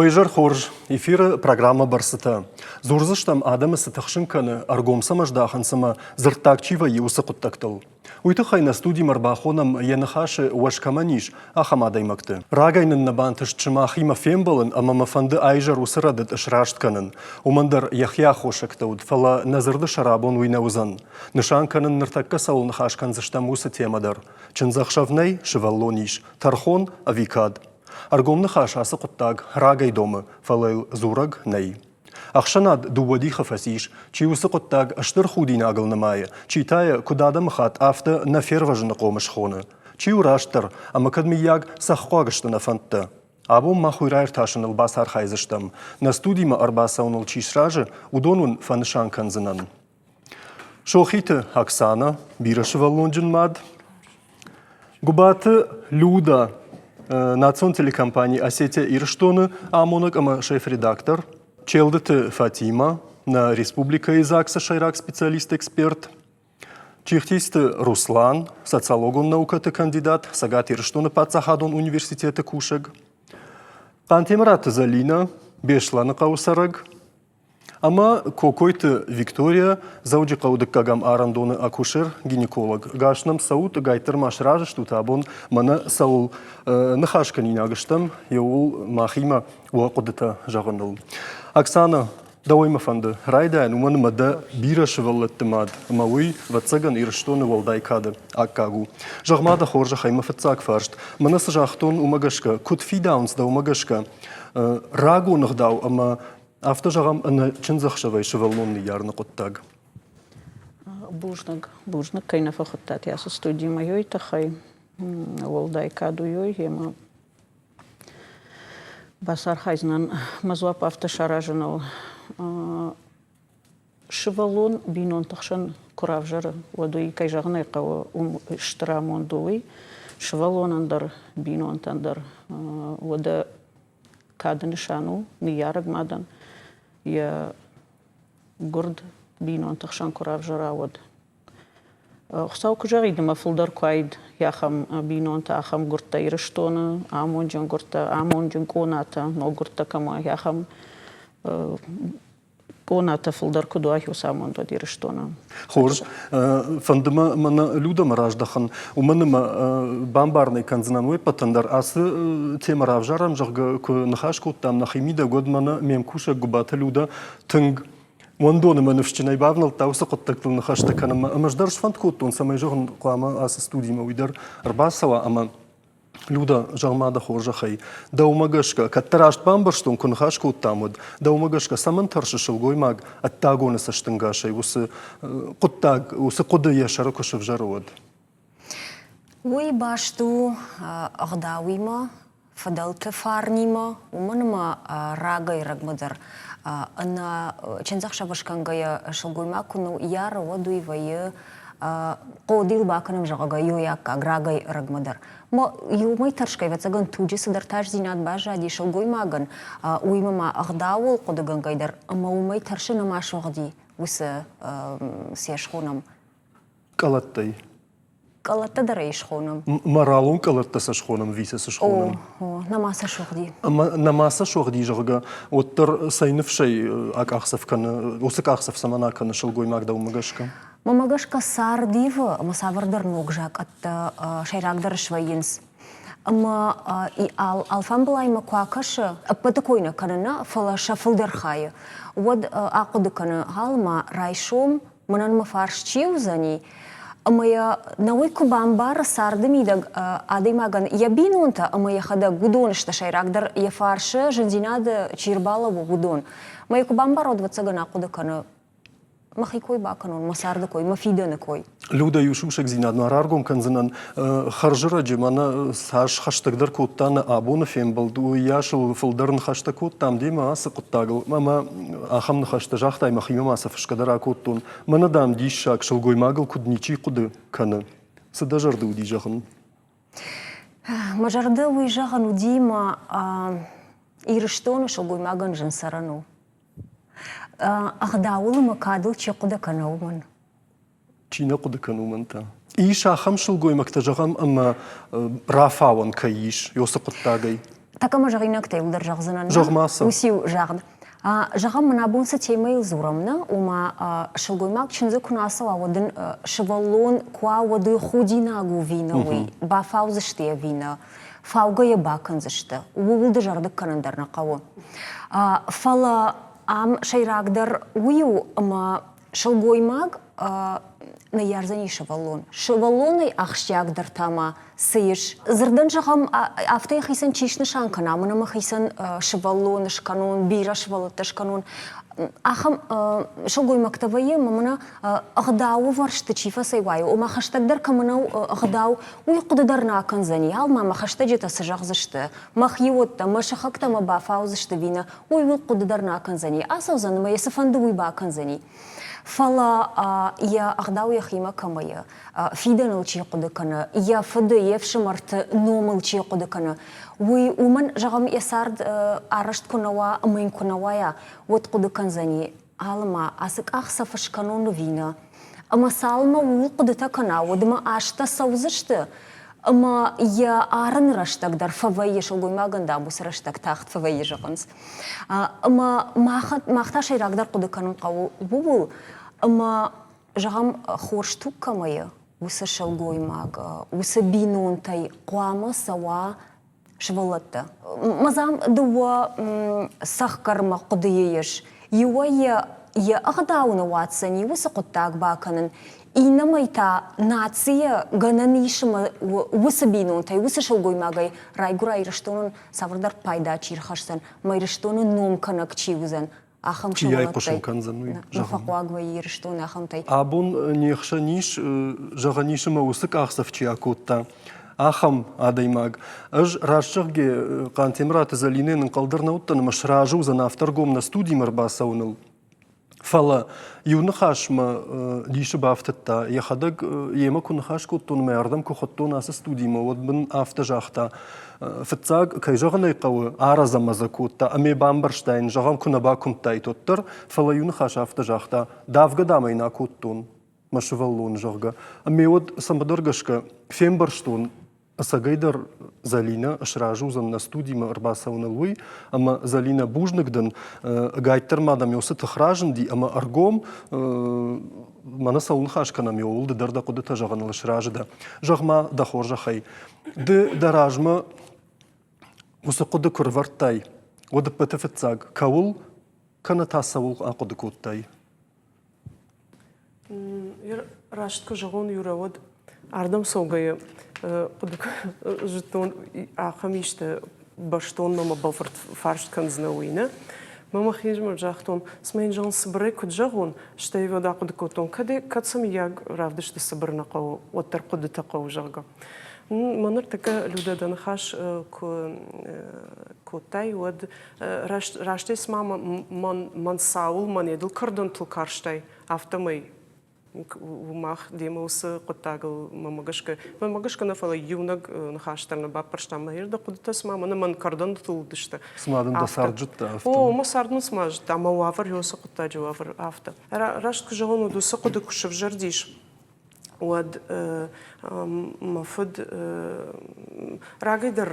Уӕ изӕр хорз! Эфиры программӕ «Бӕрцытӕ». Дзурдзыстӕм, адӕмы цы тыхсын кӕны, ӕргом цӕмӕ здахынц ӕмӕ дзырддаг чи вӕййы, уыцы хъуыддӕгтыл. Уый тыххӕй нӕ студимӕ ӕрбахонӕм, йӕ ныхасы уӕз кӕмӕн ис, ахӕм адӕймӕгты. Рагӕй нын нӕ бантыст сымахимӕ фембӕлын ӕмӕ мӕ фӕнды аизӕр уыцы рӕдыд сраст кӕнын. Уымӕн дӕр йӕхи аххосӕгтӕ уыд, фӕлӕ нӕ дзырды сӕрабон уый нӕ уыдзӕн. Нысан кӕнын ныртӕккӕ цӕуыл ныхас кӕндзыстӕм, уыцы темӕ дӕр. Чындзӕхсӕв нӕй, сывӕллон ис. Тӕрхон ӕви кад? Ӕргом ныхас ацы хъуыддаг рагӕй домы, фӕлӕ йыл дзурӕг нӕй. Ӕхсӕнад дыууӕ дихы фӕцис, чи уыцы хъуыддаг стыр худинагыл нымайы, чи та йӕ, куыд адӕмыхатт, афтӕ нӕ фервӕзыны хъомыс хоны. Чи у растдӕр, ӕмӕ кӕд мыййаг цӕххъуаг сты нӕ фӕндтӕ? Абон мах уый раиртасыныл бацархайдзыстӕм. Нӕ студимӕ ӕрбацӕуыныл чи сразы, уыдон уын фӕнысан кӕндзынӕн. Сохиты Оксана, бирӕсывӕллонджын мад. Гуыбаты Люда, национ телекомпани Осетия Ирыстоны амонӕг ӕмӕ шеф-редактор. Челдыты Фатима, нӕ республикӕйы ЗАГС-ы сӕйраг специалист-эксперт. Чихтисты Руслан, социологон наукӕты кандидат, Цӕгат Ирыстоны паддзахадон университеты кусӕг. Хъантемыраты Зӕлинӕ, Беслӕны хъӕуы цӕрӕг. Ӕмӕ Кокойты Виктория, Дзӕуджыхъӕуы дыккӕгӕм арӕндоны акушер-гинеколог. Гас нӕм цӕут, ӕгайтдӕр ма сразы стут абон мӕнӕ цӕуыл ныхас кӕнинаг стӕм, еуыл махимӕ уӕ хъуыдытӕ зӕгъыныл. Оксана, дӕуӕй мӕ фӕнды райдайӕн, уымӕн ӕмӕ дӕ бирӕ сывӕллӕтты мад, ӕмӕ уый, ӕвӕццӕгӕн, Ирыстоны уӕлдай кады аккаг у. Зӕгъ-ма дӕ хорзӕхӕй мӕ фыццаг фарст. Мӕнӕ цы загътон, уымӕ гӕсгӕ, куыд фидауынц дӕумӕ гӕсгӕ рагон ӕгъдау ӕмӕ Афтӕ зӕгъӕм, ӕнӕ чындзӕхсӕвӕй сывӕллон ныййарыны хъуыддаг. Бузныг, бузныг, кӕй нӕ фӕхуыдтат ацы студимӕ ёй тыххӕй. Уӕлдай кад у ёй, ӕмӕ бацархайдзынӕн мӕ дзуапп афтӕ саразыныл. Сывӕллон бинонты хсӕн куы равзӕры, уӕд уый, кӕй зӕгъын ӕй хъӕуы, уым стыр амонд у уый. Сывӕллонӕн дӕр, бинонтӕн дӕр. Уӕдӕ кады нысан у ныййарӕг мадӕн йӕ гуырд бинонты хсӕн куы равзӕра, уӕд. Хуыцау куы зӕгъид, ӕмӕ фылдӕр куы уаид ахӕм бинонтӕ, ахӕм гуырдтӕ Ирыстоны, амонджын гуырдтӕ, амонджын къонатӕ, ног гуырдтӕ кӕм уа, ахӕм къонатӕ фылдӕр куыд уа, уыцы амонд уӕд Ирыстоны. Хорз. Фӕнды мӕ мӕнӕ Людӕмӕ раздӕхын, уымӕн ӕмӕ бамбарын ӕй кӕндзынӕн уе ппӕтӕн дӕр. Ацы темӕ равзарӕм, зӕгъгӕ, куы ныхас кодтам нӕхимидӕг, уӕд мӕнӕ ме мкусӕг Гуыбаты Людӕ тынг уӕндон ӕмӕ ныфсджынӕй бавнӕлдта уыцы хъуыддӕгтыл ныхӕстӕ кӕнынмӕ. Ӕмӕ ӕз дӕр сфӕнд кодтон, цӕмӕй, зӕгъын, хъуамӕ ацы студимӕ уый дӕр ӕрбацӕуа ӕмӕ Люда, зӕгъ-ма дӕ хорзӕхӕй, дӕумӕ гӕсгӕ, кӕддӕр раст бамбӕрстон, куы ныхас кодтам, уӕд, дӕумӕ гӕсгӕ цӕмӕн тӕрсы сылгоймаг ӕддагоны цӕстӕнгасӕй уыцы хъуыддаг, уыцы хъуыды йӕ сӕры куы сывзӕры, уӕд? Уый баст у ӕгъдауимӕ, фыдӕлты фарнимӕ, уымӕн ӕмӕ рагӕй-рӕгмӕ дӕр ӕнӕ чындзӕхсӕв скӕнгӕйӕ сылгоймаг куы ныййары, уӕд уый вӕййы хъодил бакӕнӕм, зӕгъгӕ, иой аккаг рагӕй-ӕрӕгмӕ дӕр. Иумӕй тӕрсгӕ, ӕвӕццӕгӕн, туджы цыдӕр тасдзинад баззади сылгоймагӕн, уыимӕ ма ӕгъдауыл хъуыдыгӕнгӕй дӕр, ӕмӕ уымӕй тӕрсы нӕма суӕгъди уыцы цы йӕ схонӕм. Къӕлӕттӕй. Къӕлӕттӕ дӕр ӕй схонӕм. Моралон къӕлӕттӕ сӕ схонӕм, вице цы схонӕм. О, нӕма сӕ суӕгъди. Ӕмӕ нӕма сӕ суӕгъди, зӕгъгӕ, уӕддӕр цӕй ныфсӕй акъахдзӕф кӕны, уыцы къахдзӕф цӕмӕн акӕны сылгоймаг дӕумӕ гӕсгӕ? Мӕмӕ гӕсгӕ цард ивы ӕмӕ цавӕрдӕр ног закъӕттӕ сӕйрагдӕр свӕййынц. Ӕмӕ алфамбылаймӕ куы акӕсы, ӕппӕты кой нӕ кӕны, нӕ, фӕлӕ сӕ фылдӕр хайы, уӕд ахъуыды кӕны, ма райсом мӕнӕн мӕ фарс чи уыдзӕни, ӕмӕ йӕ науӕй куы бамбары царды мидӕг адӕймагӕн йӕ бинонтӕ ӕмӕ йӕхӕдӕг уыдон сты сӕйрагдӕр йӕ фарсы зындзинады чи ӕрбалӕууы, уыдон. Мӕ йӕ куы бамбара, уӕд ӕвӕццӕгӕн ахъуыды кӕны, мӕхи кой бакӕнон, мӕ царды кой, мӕ фидӕны кой. Люда, иу сусӕгдзинад ма раргом кӕндзынӕн. Хӕрзӕрӕджы мӕнӕ цас хӕстӕгдӕр кодта нӕ абоны фембӕлд, уыйас ыл фылдӕр ныхӕстӕ кодтам демӕ ацы хъуыддагыл. Ӕмӕ ахӕм ныхӕстӕ загътай, мӕхимӕ ма сӕ фысгӕ дӕр акодтон. Мӕнӕ, дам, диссаг, сылгоймагыл куыд ничи хъуыды кӕны. Цы дӕ зӕрды уыди зӕгъын? Мӕ зӕрды уый зӕгъын уыди, мӕ Ирыстоны сылгоймагӕн зын цӕрӕн у. Ӕгъдауыл ӕмӕ кадыл чи хъуыды кӕны, уымӕн. Чи нӕ хъуыды кӕны, уымӕн та? Ис ахӕм сылгоймӕгтӕ, зӕгъӕм, ӕмӕ рафауӕн кӕй ис уыцы хъуыддагӕй? Тӕккӕ мӕ зӕгъинӕгтӕ иуылдӕр зӕгъдзынӕн. Зӕгъ-ма цы. Уыциу загъд. Зӕгъӕм, мын абон цы темӕйыл дзурӕм, нӕ, ома сылгоймаг чындзы куы нӕ ацӕуа, уӕд ын сывӕллон куы уа, уӕд уый худинаг у ӕви нӕ уый, бафаудзысты йӕ ӕви нӕ, фаугӕ йӕ бакӕндзысты, ууыл дызӕрдыг кӕнын дӕр нӕ хъӕуы. Фӕлӕ ам сӕйрагдӕр уый у, ӕмӕ сылгоймаг ныййардзӕни сывӕллон. Сывӕллонӕй ахсджиагдӕр та ма цы ис? Дзырдӕн зӕгъӕм, афтӕ йӕхицӕн чи снысан кӕна, мӕнӕ мӕхицӕн сывӕллон скӕнон, бирӕ сывӕллӕттӕ скӕнон, ахӕм сылгоймӕгтӕ вӕййы, ӕмӕ мӕнӕ ӕгъдауы вӕрсты чи фӕцӕйуайы, ома хӕстӕгдӕр кӕмӕ нӕу ӕгъдау, уый хъуыды дӕр нӕ акӕндзӕни, ал ма мӕ хӕстӕджытӕ цы зӕгъдзысты, мӕхиуӕттӕ, мӕ сыхӕгтӕ мӕ бафаудзысты ӕви нӕ, уый уый хъуыды дӕр нӕ акӕндзӕни, ацӕудзӕн ӕмӕ йӕ цыфӕнды уый бакӕндзӕни. Фӕлӕ йӕ ӕгъдау йӕхимӕ кӕмӕ и, фидӕныл чи хъуыды кӕны, йӕ фыды, йе фсымӕрты номыл чи хъуыды кӕны, уый уымӕн, зӕгъӕм, йӕ цард арӕзт куы нӕ уа ӕмӕ йын куы нӕ уайа, уӕд хъуыды кӕндзӕни, алы-ма ацы къахдзӕф скӕнон ӕви нӕ. Ӕмӕ цалынмӕ ууыл хъуыдытӕ кӕна, уӕдмӕ азтӕ цӕудзысты, ӕмӕ йӕ арыны рӕстӕг дӕр фӕвӕййы, сылгоймагӕн, дам, уыцы рӕстӕг тагъд фӕвӕййы, зӕгъынц. Ӕмӕ мах та сӕйрагдӕр хъуыды кӕнын хъӕуы ууыл, ӕмӕ, зӕгъӕм, хорз туг кӕмӕ и, уыцы сылгоймаг, уыцы бинонтӕй хъуамӕ цӕуа сывӕллӕттӕ. Мадзам дыууӕ цӕхгӕрмӕ хъуыдыйы ис. Иуӕй йӕ йӕ ӕгъдау нӕ уадздзӕни уыцы хъуыддаг бакӕнын, иннӕмӕй та нацийӕ гӕнӕн ис ӕмӕ уыцы бинонтӕй, уыцы сылгоймагӕй райгуыра Ирыстонӕн цавӕрдӕр пайда чи рхӕсдзӕн, мӕ Ирыстоны ном кӕнӕг чи уыдзӕн, ахӕм Чи йӕ хъусын кӕндзӕн, уый зӕгъын. Фӕхъуаг вӕййы Ирыстоны ахӕмтӕй. Абон не хсӕн ис, зӕгъӕн ис ӕмӕ уыцы къахдзӕф чи акодта, ахӕм адӕймаг. Ӕз раст зӕгъгӕ, Хъантемыраты Зӕлинӕйӕн ӕнхъӕл дӕр нӕ уыдтӕн ӕмӕ сразы уыдзӕн афтӕ ӕргом нӕ студимӕ ӕрбацӕуыныл. Фӕлӕ иу ныхасмӕ дисы бафтыдта, йӕхӕдӕг йемӕ куы ныхас кодтон ӕмӕ ардӕм куы хуыдтон ацы студимӕ, уӕд мын афтӕ загъта, фыццаг, кӕй зӕгъын ӕй хъӕуы, арӕдзӕ-мӕдзӕ кодта ӕмӕ бамбӕрстаин, зӕгъӕм, куы нӕ бакуымдтаид, уӕддӕр, фӕлӕ иу ныхас афтӕ загъта, давгӕ дам ӕй нӕ кодтон, мӕ сывӕллон, зӕгъгӕ. Ӕмӕ уӕд цӕмӕдӕр гӕсгӕ фембӕрстон, Ӕцӕгӕйдӕр Зӕлинӕ сразы уыдзӕн нӕ студимӕ ӕрбацӕуыныл уый, ӕмӕ Зӕлинӕ бузныг дын, ӕгайтдӕр ма дӕм уыцы тых разынди ӕмӕ ӕргом мӕнӕ цӕуыл ныхас кӕнӕм, ууыл ды дӕр дӕ хъуыдытӕ зӕгъыныл сразы дӕ. Зӕгъ-ма дӕ хорзӕхӕй, ды дӕ размӕ уыцы хъуыды куы рывӕрдтай, уӕд ӕппӕты фыццаг кӕуыл кӕнӕ та цӕуыл ахъуыды кодтай? Раст куы зӕгъон, Юра, уӕд ардӕм цӕугӕйӕ хъуыды зыдтон, ахӕм исты бӕстон мӕ бӕлвырд фарст кӕндзынӕ, уый нӕ. Мӕ мӕхи загътон, цымӕ йын зӕгъын цыбырӕй куыд зӕгъон, стӕй уӕд ахъуыды кодтон, кӕд кӕд сӕ мыййаг равдысты цыбыр нӕ хъӕуы, уӕддӕр хъуыдытӕ хъӕуы, зӕгъгӕ. Мӕ ныртӕккӕ Людӕ дӕ ныхас куы кодтай, уӕд растӕй цыма мӕн цауыл, мӕн едыл кӕрдӕнтыл карстай, афтӕмӕй мах демӕ уыцы хъуыддагыл мӕнмӕ гӕсгӕ, мӕнмӕ гӕсгӕ нӕ, фӕлӕ иунӕг ныхас дӕр нӕ баппӕрста. Мӕ зӕрдӕ хъуыдытӕ цыма мӕнӕ мӕн кӕрдӕнтыл уыдысты. Цыма дын дӕ цард зыдта, афтӕ? О, мӕ цард мын цыма зыдта, мӕ уавӕр, уыцы хъуыддаджы уавӕр, афтӕ. Раст куы зӕгъон, уӕд уыцы хъуыды куы сывзӕрдис, уӕд мӕ фыд рагӕй дӕр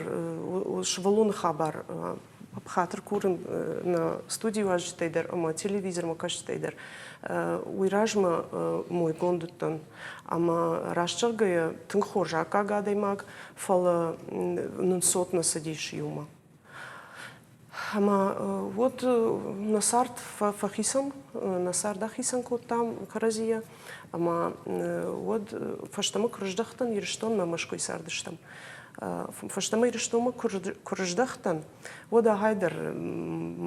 сывӕллоны хабар хатыр курын нӕ студийы уазджытӕй дӕр ӕмӕ телевизормӕ кӕсджытӕй дӕр. Уый размӕ мойгонд уыдтӕн ӕмӕ раст зӕгъгӕйӕ тынг хорз аккаг адӕймаг, фӕлӕ нын цот нӕ цыдис иумӕ. Ӕмӕ уӕд нӕ цард фӕхицӕн, нӕ цард ахицӕн кодтам кӕрӕдзийӕ. Ӕмӕ уӕд фӕстӕмӕ куы рыздӕхтӕн Ирыстонмӕ, Мӕскуыйы цардыстӕм. Фӕстӕмӕ Ирыстонмӕ куы рыздӕхтӕн, уӕд ахӕй дӕр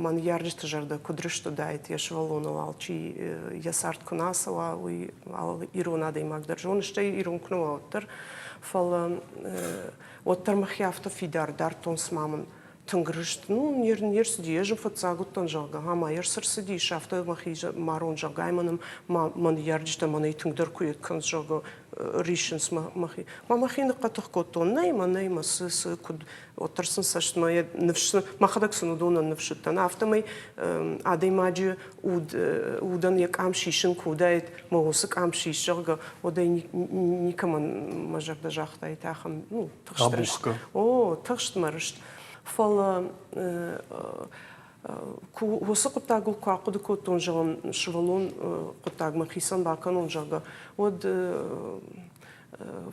мӕ ныййарджыты зӕрдӕ куыд рыст уыдаид, йӕ сывӕллоныл алчи йӕ цард куы нӕ ацӕуа, уый алы ирон адӕймаг дӕр зоны, стӕй ирон куы нӕ уа, уӕддӕр. Фӕлӕ уӕддӕр мӕхи афтӕ фидар дардтон, цыма мын тынг рыст. Ну, не, не рцыди, ӕз ын фыццаг уыдтӕн, зӕгъгӕ, ӕмӕ ӕрцы рцыдис, афтӕ мӕхи марон, зӕгъгӕ, ӕмӕ мӕ мӕ ныййарджытӕ мӕнӕй тынгдӕр куы кӕнынц, зӕгъгӕ, риссынц мӕхи. Мӕ мӕхи ныхъхъӕддых кодтон, нӕй мӕ, нӕй мӕ, цы, цы, куыд, уӕддӕр сын цӕстмӕ йӕ ныфс, мӕхӕдӕг сын уыдонӕн ныфс уыдтӕн. Афтӕмӕй адӕймаджы уд, удӕн йӕ къам сисын куы уыдаид, мӕ уыцы къам сис, зӕгъгӕ, уӕд ӕй никӕмӕн мӕ зӕрдӕ загътаид ахӕм, ну, тыхст рыст. О, тыхст мӕ рыст. Фӕлӕ куы уыцы хъуыддагыл куы ахъуыды кодтон, зӕгъын, сывӕллон хъуыддаг мӕхицӕн бакӕнон, зӕгъгӕ, уӕд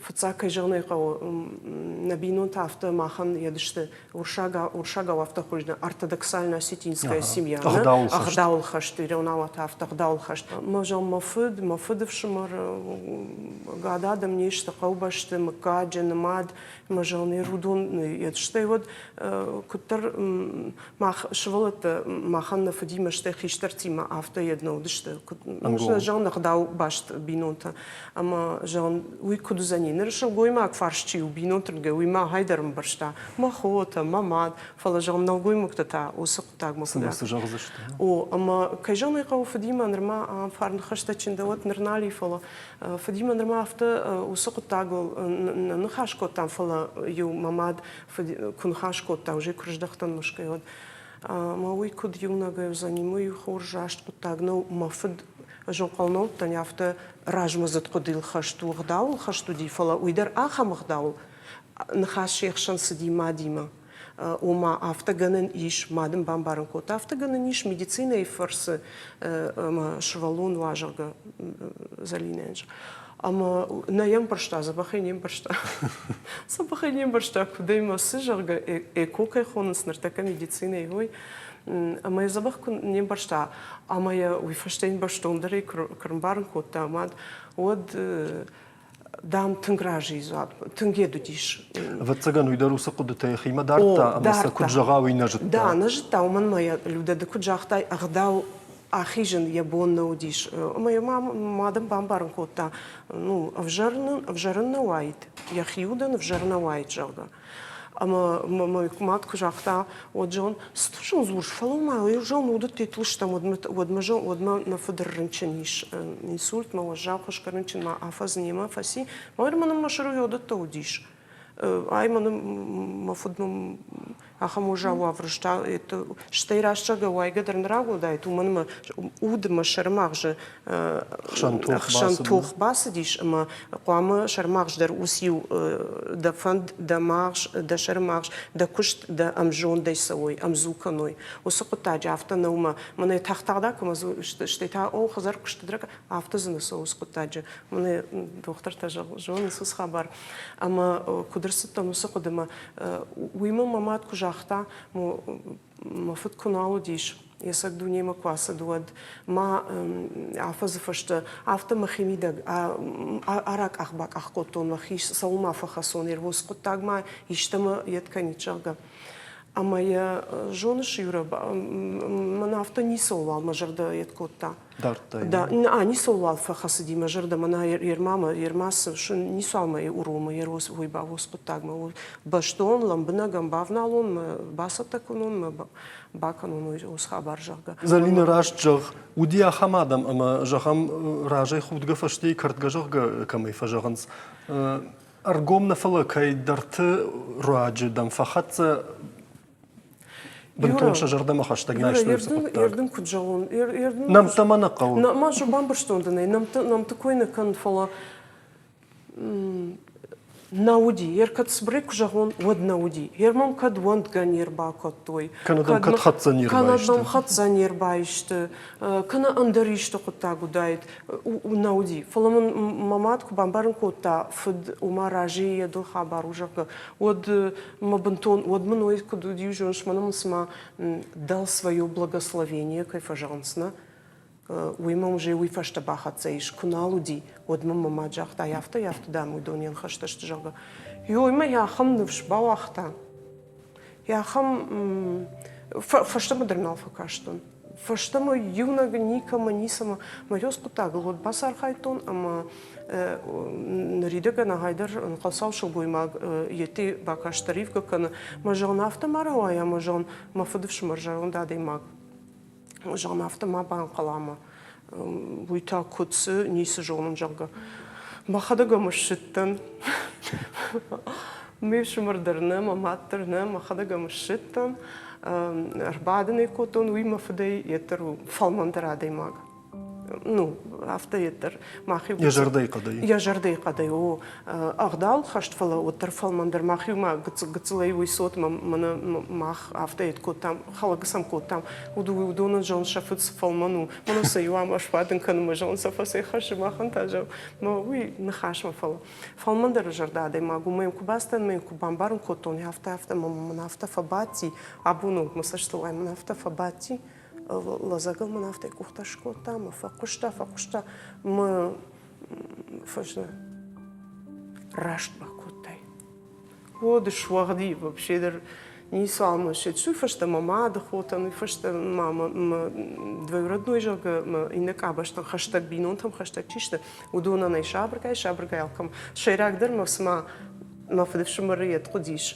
фыццаг, кӕй зӕгъын ӕй хъӕуы, нӕ бинонтӕ афтӕ махӕн едысты уырыссагау афтӕ хуыйны ортодоксальная осетинская семья. Ӕгъдауыл хӕст, иронау та афтӕ ӕгъдауыл хӕст. Мӕ зӕгъын, мӕ фыд, мӕ фыдыфсымӕр гад адӕм не сты, хъӕубӕсты, мыггаджы, нымад. Мӕ зӕгъын, уыдон стӕй уӕд куыддӕр мах сывӕллӕттӕ махӕн нӕ фыдимӕ, стӕй хистӕртимӕ афтӕ йед нӕ уыдысты. Зӕгъын, ӕгъдау баст бинонтӕ. Ӕмӕ, зӕгъын, уый куыд уыдзӕни? Ныр сылгоймаг фарст чи у бинонты рдыгӕй, уый махӕй дӕр ӕмбӕрста. Мӕ хотӕ, мӕ мад, фӕлӕ, зӕгъын, нӕлгоймӕгтӕ та уыцы хъуыддагмӕ куыд цы зӕгъдзысты? О, ӕмӕ, кӕй зӕгъын ӕй хъӕуы, фыдимӕ нырма ахӕм фарн ныхӕстӕ чындӕуӕд ныр нал и, фӕлӕ фыдимӕ нырма афтӕ уыцы хъуыддагыл нӕ ныхас кодтам, фӕлӕ иу мӕ мад куы ныхас кодта, уже куы рыздӕхтӕн Мӕскуыйӕ, уӕд ӕмӕ уый куыд иунӕгӕй уыдзӕни, уый хорз раст хъуыддаг нӕу. Мӕ фыд ӕз ӕнхъӕл нӕ уыдтӕн, афтӕ размӕдзыд хъуыдыйыл хӕст у, ӕгъдауыл хӕст уыди, фӕлӕ уый дӕр ахӕм ӕгъдауыл ныхас се хсӕн цыди мадимӕ. Ома, афтӕ гӕнӕн ис, мад ын бамбарын кодта, афтӕ гӕнӕн ис медицинӕйы фӕрцы ӕмӕ сывӕллон уа, зӕгъгӕ, Зӕлинӕйӕн. Ӕмӕ нӕ йӕ ӕмбӕрста, дзӕбӕхӕй не мбӕрста. Дзӕбӕхӕй не мбӕрста, куыдӕй мӕ цы, зӕгъгӕ, эко кӕй хонынц ныртӕккӕ медицинӕйы, уый. Ӕмӕ йӕ дзӕбӕх куы не мбӕрста, ӕмӕ йӕ уый фӕстӕ йын бӕстондӕрӕй куы рымбарын кодта мад, уӕд дам, тынг разыйы дзуапп, тынг йед уыдис. Ӕвӕццӕгӕн, уый дӕр уыцы хъуыдытӕ йӕхимӕ дардта ӕмӕ сӕ куыд зӕгъа, уый нӕ зыдта. Да, нӕ зыдта, уымӕн ӕмӕ йӕ Людӕ, ды куыд загътай, ӕгъдау ахизын йӕ бон нӕ уыдис. Ӕмӕ йӕ мад ын бамбарын кодта, ну, ӕвзӕр ӕвзӕр ын нӕ уаид, йӕхи удӕн ӕвзӕр нӕ уаид, зӕгъгӕ. Ӕмӕ мӕ мад куы загъта, уӕд зӕгъын, цы ты зон дзурыс, фӕлӕуу-ма, зӕгъын, уыдӕттӕ тылыстӕм, уӕдмӕ, уӕдмӕ нӕ фыд ӕррынчын ис инсультмӕ, уӕззау хуысгӕ рынчынмӕ афӕдз немӕ фӕци. Мӕ мӕнӕн мӕ сӕры уыдӕттӕ уыдис. Ай мӕнӕ мӕ фыд мын ахӕм уӕззау уавӕры стӕй раст зӕгъгӕ уайгӕ дӕр нӕ рауадаид, уымӕн ӕмӕ уд мӕ сӕрымагъзы ӕхсӕн тох бацыдис ӕмӕ хъуамӕ сӕрымагъз дӕр уыциу дӕ фӕнд, дӕ магъз, дӕ сӕрымагъз, дӕ куыст дӕ ӕмзондӕй цӕуой, ӕмдзу кӕной. Уыцы хъуыддаджы афтӕ нӕу мӕ мӕнӕ тагъд-тагъд кӕмӕ стӕй та о хӕдзар куысты дӕр афтӕ дзы нӕ цӕуы уыцы хъуыддаджы. Мӕнӕ дохтыртӕ зонынц уыцы хабар. Ӕмӕ куыд ӕрцыдтӕн уыцы хъуыдымӕ, уый мын мӕ мад куы загъта, мӕ фыд куы нал уыдис, йе цӕг дунемӕ куы ацыд, уӕд ма афӕдзы фӕстӕ афтӕ мӕхимидӕг аракъах-бакъах кодтон мӕхи, цӕуыл ма фӕхӕцон, ӕрвоз хъуыддаг ма истӕмӕ йед кӕнид, зӕгъгӕ. Ӕмӕ йӕ зоныс, Юра, мӕн афтӕ ницӕуылуал мӕ зӕрдӕ йед кодта. Дардтай? Да, ницӕуылуал фӕхӕцыди мӕ зӕрдӕ, мӕнӕ ермамӕ, ерма цы, ницуал мӕ уромы, ерос уый бавос хъуыддагмӕ. Бӕстон, лӕмбынӕг ӕм бавналон, мӕ бацӕттӕ кӕнон, мӕ бакӕнон уыцы хабар, зӕгъгӕ. Зӕлинӕ, раст зӕгъ, уыди ахӕм адӕм, ӕмӕ, зӕгъӕм, разӕй худгӕ фӕстейы кӕрдгӕ, зӕгъгӕ, кӕмӕй фӕзӕгъынц. Ӕргом нӕ, фӕлӕ кӕйдӕрты руаджы дӕм фӕхӕццӕ бынтон сӕ зӕрдӕмӕ хӕстӕг нӕ айстой уыцы хъуыддаг. Ердын куыд зӕгъон, Нӕмттӕ мӕ нӕ хъӕуы. Ма бамбӕрстон дын ӕй, нӕмтты кой нӕ кӕн, фӕлӕ нӕ уыди. Ер кӕд цыбырӕй куы зӕгъон, уӕд нӕ уыди. Ер мӕм кӕд уӕндгӕ не рбакодтой. Кӕнӕ дӕм кӕд хӕццӕ не рбаисты. Кӕнӕ дӕм хӕццӕ не рбаисты, кӕнӕ ӕндӕр исты хъуыддаг уыдаид, нӕ уыди. Фӕлӕ мын мӕ мад куы бамбарын кодта, фыд уымӕ разыйы йӕ дыл хабар у, зӕгъгӕ, уӕд мӕ бынтон, уӕд мын уый куыд уыди, зоныс, мӕнӕ мын цыма дал свое благословение кӕй фӕзӕгъынц, нӕ? Уый мӕм уже уый фӕстӕ бахӕццӕ ис, куы нал уыди, уӕд мын мӕ мад загъта, афтӕ, афтӕ, дам, уыдон йе нхӕстӕ сты, зӕгъгӕ. Ёй мӕ ахӕм ныфс бауагъта, ахӕм фӕстӕмӕ дӕр нал фӕкастӕн. Фӕстӕмӕ иунӕг никӕмӕ ницӕмӕ мӕ ёз хъуыддагыл уӕд бацархайдтон ӕмӕ ныридӕгӕн ӕгайдӕр ӕнхъӕлцау сылгоймаг йедте бакаст дӕр ивгӕ кӕны. Мӕ зӕгъын, афтӕ ма рауайа, мӕ зӕгъын, мӕ фыдыфсымӕр зӕронд адӕймаг. Зӕгъын, афтӕ ма банхъӕл ӕмӕ уый та куыд цы, ницы зонын, зӕгъгӕ. Мӕхӕдӕг ӕм ссыдтӕн. Ме фсымӕр дӕр нӕ, мӕ мад дӕр нӕ, мӕхӕдӕг ӕм ссыдтӕн. Ӕрбадын ӕй кодтон, уый мӕ фыдӕй йеддӕр у фӕлмӕндӕр адӕймаг. Ну, афтӕ йеддӕр мах Йӕ зӕрдӕйы хъӕдӕй. Йӕ зӕрдӕйы хъӕдӕй, о, ӕгъдауыл хӕст, фӕлӕ уӕддӕр фӕлмӕндӕр. Мах-иу ма гыццылӕй уый цот мӕнӕ мах афтӕ йед кодтам, хӕлӕг сӕм кодтам. Уыдонӕн зӕгъын сӕ фыд цы фӕлмӕн у, мӕнӕ сӕ иу ам ӕсбадын кӕны, мӕ зӕгъын сӕ фӕцӕйхӕссы, махӕн та зӕгъ, мӕ уый ныхасмӕ, фӕлӕ фӕлмӕндӕр зӕрдӕ адӕймаг у. Мӕ куы бацыдтӕн, мӕ куы бамбарын кодтон, афтӕ, афтӕ, мӕ мын афтӕ фӕбадти, абоны онг мӕ цӕстыл ай мын афтӕ фӕбадти, лӕдзӕгыл мын афтӕ къухтӕ скодта ӕмӕ фӕхъуыста, фӕхъуыста мӕ фӕзна раст бакодтай. Уӕд суӕгъди вообще дӕр ницуал мӕ ссыд. Уый фӕстӕ мӕ мады хотӕн, уый фӕстӕ ма мӕ двоюродной, зӕгъгӕ, мӕ иннӕ къабӕзтӕн хӕстӕг, бинонтӕм хӕстӕг чи сты, уыдонӕн ӕй сабыргай, сабыргай алкӕм. Сӕйрагдӕр мӕ цыма мӕ фыдыфсымӕры йед хъуыдис.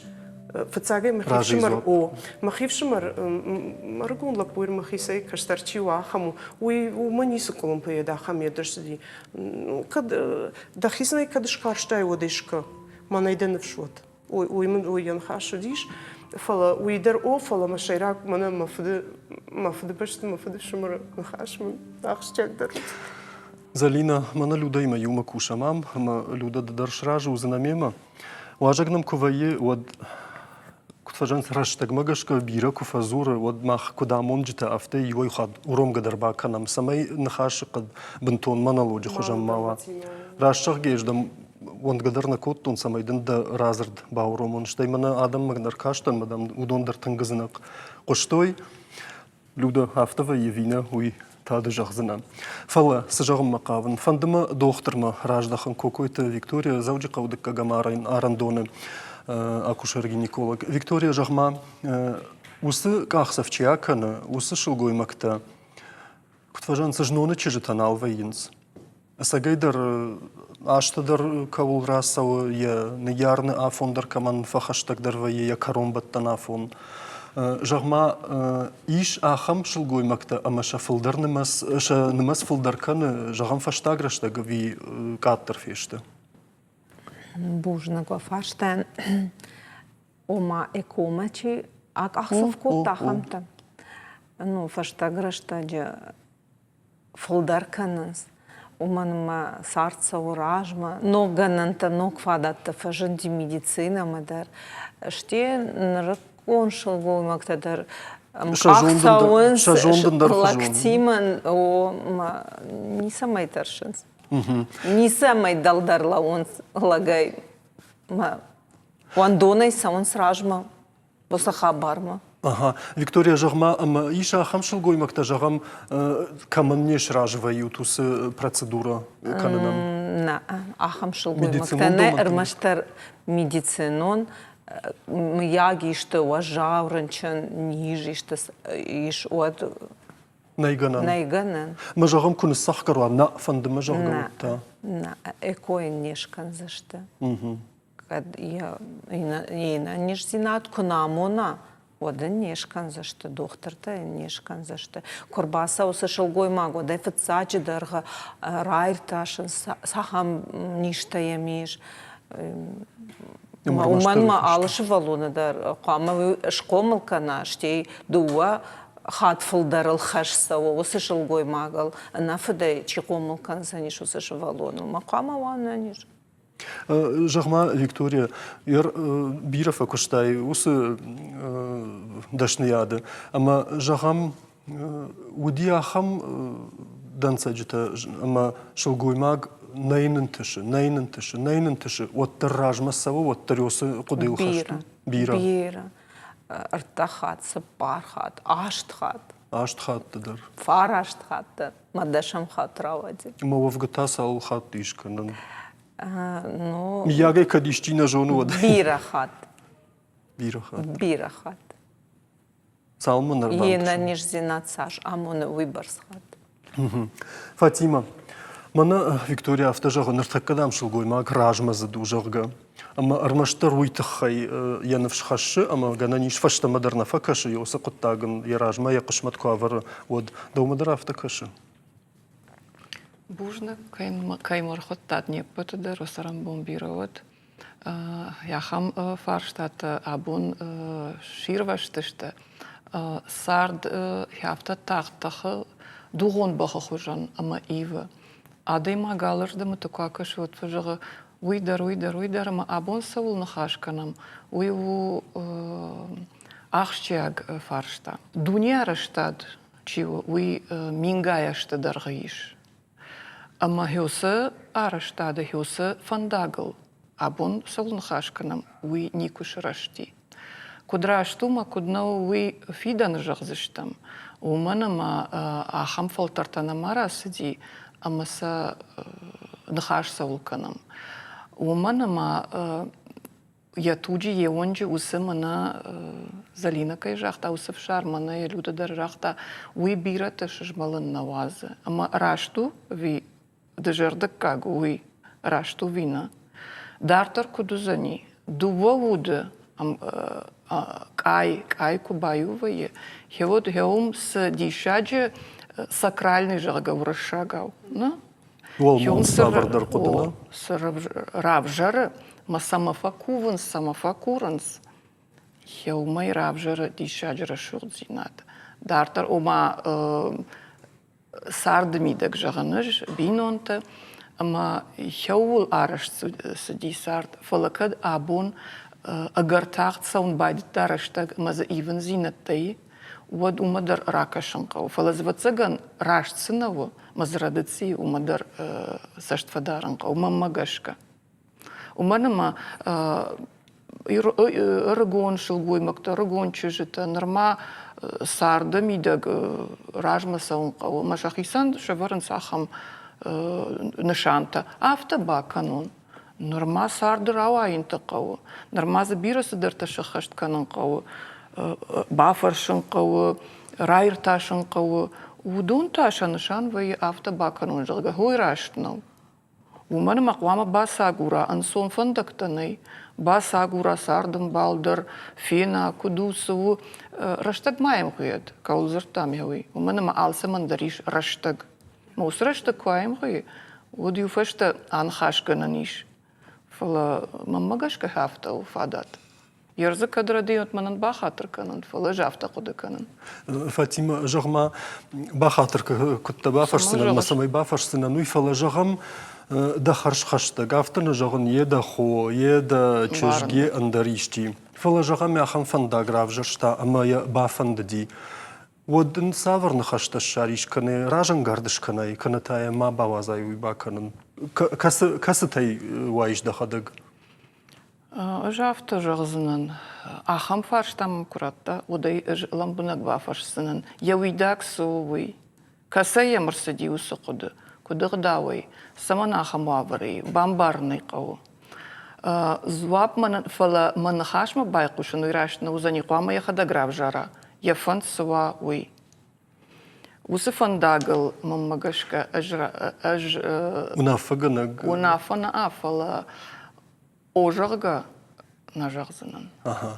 Фыццагӕй мӕхи фсымӕр, о, мӕхи фсымӕр, ӕрыгон лӕппуйы мӕхицӕй кӕстӕр чи у, ахӕм у, уый уымӕ ницы къуылымпы йед, ахӕм йед ӕрцыди. Кӕд дӕхицӕн кӕд скарстай, уӕд ӕй скӕ. Мӕнӕй дӕ ныфс уӕд. Уый мын уый йӕ ныхас уыдис. Фӕлӕ уый дӕр о, фӕлӕ мӕ сӕйраг мӕнӕ мӕ фыды мӕ фыдыбӕсты мӕ фыдыфсымӕры ныхас мын ахсджиагдӕр уыд. Зӕлинӕ, мӕнӕ Людӕимӕ иумӕ кусӕм ам, ӕмӕ Людӕ ды дӕр сразы уыдзынӕ мемӕ. Уазӕг нӕм куы вӕййы, уӕд куыд фӕзӕгъынц, рӕстӕгмӕ гӕсгӕ бирӕ куы фӕдзуры, уӕд мах куыд амонджытӕ, афтӕ иуӕй хатт уромгӕ дӕр бакӕнӕм, цӕмӕй ныхасы хъӕд бынтон монолоджы хуызӕн ма уа. Раст зӕгъгӕ, ӕз дӕм уӕндгӕ дӕр нӕ кодтон, цӕмӕй дын дӕ радзырд бауромон. Стӕй мӕнӕ адӕммӕ дӕр кастӕн, мӕ дам, уыдон дӕр тынг ӕдзынӕг хъуыстой. Люда, афтӕ вӕййы ӕви нӕ, уый та ды зӕгъдзынӕ. Фӕлӕ, цы зӕгъынмӕ хъавын, фӕнды мӕ дохтырмӕ раздӕхын Кокойты Виктория Дзӕуджыхъӕуы дыккӕгӕм арӕндоны акушер-гинеколог. Виктория, зӕгъ-ма, уыцы къахдзӕф чи акӕны, уыцы сылгоймӕгтӕ, куыд фӕзӕгъынц, зноны чызджытӕ нал вӕййынц. Ӕцӕгӕйдӕр азты дӕр кӕуыл рацӕуы, йӕ ныййарыны афон дӕр кӕмӕн фӕхӕстӕгдӕр вӕййы йӕ кӕронбӕттӕн афон. Зӕгъ-ма, ис ахӕм сылгоймӕгтӕ ӕмӕ сӕ фылдӕр нымӕц, сӕ нымӕц фылдӕр кӕны, зӕгъӕм, фӕстаг рӕстӕг ӕви къаддӕр фесты? Бузныг уӕ фарстӕн. Ома ЭКО-мӕ чи акъахдзӕф кодта, ахӕмтӕ. Ну, фӕстаг рӕстӕджы фылдӕр кӕнынц, уымӕн ӕмӕ цард цӕуы размӕ, ног гӕнӕнтӕ, ног фадӕттӕ фӕзынди медицинӕмӕ дӕр. Стӕй нырыккон сылгоймӕгтӕ дӕр ӕмкъах цӕуынц лӕгтимӕ, ницӕмӕй тӕрсынц. Ницӕмӕй дӕлдӕр лӕууынц лӕгӕй. Уӕндонӕй цӕуынц размӕ. уыцы хабармӕ. Ага. Виктория, зӕгъ-ма, ӕмӕ ис ахӕм сылгоймӕгтӕ, зӕгъӕм, кӕмӕн не сразы вӕййут уыцы процедурӕ кӕнынӕн? Нӕ, ахӕм сылгоймӕгтӕ нӕ, ӕрмӕстдӕр медицинон, мыййаг исты уӕззау рынчын, низ исты ис, уӕд Нӕй гӕнӕн. Нӕй гӕнӕн. Мӕ зӕгъӕм, куы ныццӕхгӕр уа, нӕ фӕнды мӕ зӕгъгӕ, уӕд та? Нӕ, экойы не скӕндзысты. Кӕд йе нӕниздзинад куы нӕ амона, уӕд ын не скӕндзысты, дохтыртӕ йын не скӕндзысты. Куы рбацӕуы цы сылгоймаг, уӕд ӕй фыццаджы дӕргъы раиртасынц, цахӕм низтӕ йӕм ис. Уымӕн ма алы сывӕллоны дӕр хъуамӕ схъомыл кӕна, стӕй дыууӕ хатт фылдӕрыл хӕс цӕуы уыцы сылгоймагыл, ӕнӕ фыдӕй чи хъомыл кӕндзӕнис, уыцы сывӕллоныл. Ма хъуамӕ уа ӕнӕниз. Зӕгъ-ма, Виктория, бирӕ фӕкуыстай уыцы дӕсныйады ӕмӕ, зӕгъӕм, уыди ахӕм дӕнцӕджытӕ ӕмӕ сылгоймаг нӕ йын ӕнтысы, нӕ йын ӕнтысы, нӕ йын ӕнтысы, уӕддӕр размӕ цӕуы, уӕддӕр уыцы хъуыдыйыл хӕст у? Бирӕ. Бирӕ. Ӕртӕ хатт, цыппар хатт, аст хатт. Аст хатты дӕр. Фараст хатты. Мӕ дӕсӕм хатт рауади. Ӕмӕ уӕвгӕ та цал хатты ис кӕнӕн? Ну, Мыййаг ӕй кӕд исчи нӕ зоны, уӕд? Бирӕ хатт. Бирӕ хатт. Бирӕ хатт. Цалынмӕ нӕ Йе нӕниздзинад цас амоны, уыйбӕрц хатт. Фатима, мӕнӕ Виктория афтӕ зӕгъы, ныртӕккӕ дам сылгоймаг размӕдзыд у, зӕгъгӕ. Ӕмӕ ӕрмӕстдӕр уый тыххӕй йӕ ныфс хӕссы ӕмӕ гӕнӕн ис фӕстӕмӕ дӕр нӕ фӕкӕсы, уыцы хъуыддаг ын йӕ размӕ йӕ хъысмӕт куы ӕвӕры, уӕд дӕумӕ дӕр афтӕ кӕсы? Бузныг, кӕй мӕ ӕрхуыдтат не ппӕты дӕр, уӕ цӕрӕнбон бирӕ уӕд. Ахӕм фарстатӕ абон сирвӕзтысты. Цард афтӕ тагъд тӕхы. дугъон бӕхы хуызӕн ӕмӕ ивы. Адӕймаг алырдӕмыты куы акӕсы, уӕд фӕзӕгъы, уый дӕр, уый дӕр, уый дӕр ӕмӕ абон цӕуыл ныхас кӕнӕм, уый у ахсджиаг фарста. Дуне арӕзтад чи у, уый мингай азты дӕргъы ис. Ӕмӕ Хёсы арӕзтады, Хёсы фӕндагыл абон цӕуыл ныхас кӕнӕм, уый никуы сырӕзти. Куыд раст у мӕ куыд нӕу, уый фидӕны зӕгъдзыстӕм. Уымӕн ӕмӕ ахӕм фӕлтӕртӕ нӕма рацыди, ӕмӕ сӕ ныхас цӕуыл кӕнӕм. Уымӕн ӕмӕ йӕ туджы йе онджы уыцы мӕнӕ Зӕлинӕ кӕй загъта, уыцы фсар мӕнӕ йӕ Людӕ дӕр загъта, уый бирӕты сызмӕлын нӕ уадзы. Ӕмӕ раст у ӕви дызӕрдыггаг у уый, раст у ӕви нӕ? Дарддӕр куыд уыдзӕни? Дыууӕ уды къай, къай куы баиу вӕййы, гъеуӕд гъеуым цы диссаджы сакральный, зӕгъгӕ, уырыссагау, нӕ? Уӕлмонц цавӕрдӕр хъуыдымӕ? Цы равзӕры, мӕ цӕмӕ фӕкувынц, цӕмӕ фӕкурынц, уымӕй равзӕры диссаджы рӕсугъддзинад. Дарддӕр, ома, царды мидӕг зӕгъын ӕз, бинонтӕ, ӕмӕ кӕуыл арӕзт цыди цард, фӕлӕ кӕд абон ӕгӕр тагъд цӕуын байдыдта рӕстӕг ӕмӕ дзы ивындзинӕдтӕ и, уӕд уымӕ дӕр ракӕсын хъӕуы. Фӕлӕ дзы, ӕвӕццӕгӕн, раст цы нӕ у, мӕ дзы рӕдыд цы и, уымӕ дӕр цӕст фӕдарын хъӕуы, мӕнмӕ гӕсгӕ. Уымӕн ӕмӕ ӕрыгон сылгоймӕгтӕ, ӕрыгон чызджытӕ нырма царды мидӕг размӕ цӕуын хъӕуы ӕмӕ сӕхицӕн сӕвӕрынц ахӕм нысантӕ. Афтӕ бакӕнон. Нырма царды рауайынтӕ хъӕуы, нырма дзы бирӕ цыдӕртӕ сӕххӕст кӕнын хъӕуы, бафӕрсын хъӕуы, раиртасын хъӕуы. Уыдон та сӕ нысан вӕййы афтӕ бакӕнон, зӕгъгӕ, уый раст нӕу. Уымӕн ӕмӕ хъуамӕ бацагура, ӕнцон фӕндӕгтӕ нӕй, бацагура цардӕмбал дӕр, фена, куыд у, цы у. Рӕстӕг ма йӕм хуыйӕд, кӕуыл дзырдтам йӕ уый, уымӕн ӕмӕ алцӕмӕн дӕр ис рӕстӕг. Уыцы рӕстӕг куы аивгъуыйы, уӕд иу фӕстӕ аныхасгӕнӕн ис. Фӕлӕ мӕнмӕ гӕсгӕ афтӕ у фадат. Йе рдзы кӕд рӕдийӕнт мӕнӕн бахатыр кӕнын, фӕлӕ ӕз афтӕ хъуыды кӕнын. Фатимӕ, зӕгъ-ма, бахатыр куыд дӕ бафӕрсдзынӕн, мӕ цӕмӕй бафӕрсдзынӕн, уый, фӕлӕ зӕгъӕм, дӕ хӕрзхӕстӕг, афтӕ нӕ зӕгъын, йе дӕ хо, йе дӕ чызг, йе ӕндӕр исчи. Фӕлӕ зӕгъӕм, ахӕм фӕндаг равзӕрста ӕмӕ йӕ бафӕндыди. Уӕд ын цавӕр ныхӕстӕ ссарис, кӕнӕ разӕнгард скӕнай, кӕнӕ та йӕ ма бауадзай уый бакӕнын? Кӕцытӕй уаис дӕхӕдӕг? Ӕз афтӕ зӕгъдзынӕн, ахӕм фарста мӕм куы радта, уӕд ӕй ӕз лӕмбынӕг бафӕрсдзынӕн, йӕ уидаг цы у, уый. Кӕцӕй йӕм ӕрцыди уыцы хъуыды? Куыд ӕгъдауӕй? Цӕмӕн ахӕм уавӕры и? Бамбарын ӕй хъӕуы. Дзуапп мӕнӕн, фӕлӕ мӕ ныхасмӕ байхъусын уый раст нӕ уыдзӕни, хъуамӕ йӕхӕдӕг равзара, йӕ фӕнд цы уа, уый. Уыцы фӕндагыл, мӕнмӕ гӕсгӕ, ӕз ӕз Уынаффӕгӕнӕг. Уынаффӕ нӕ, фӕлӕ о, зӕгъгӕ, нӕ зӕгъдзынӕн.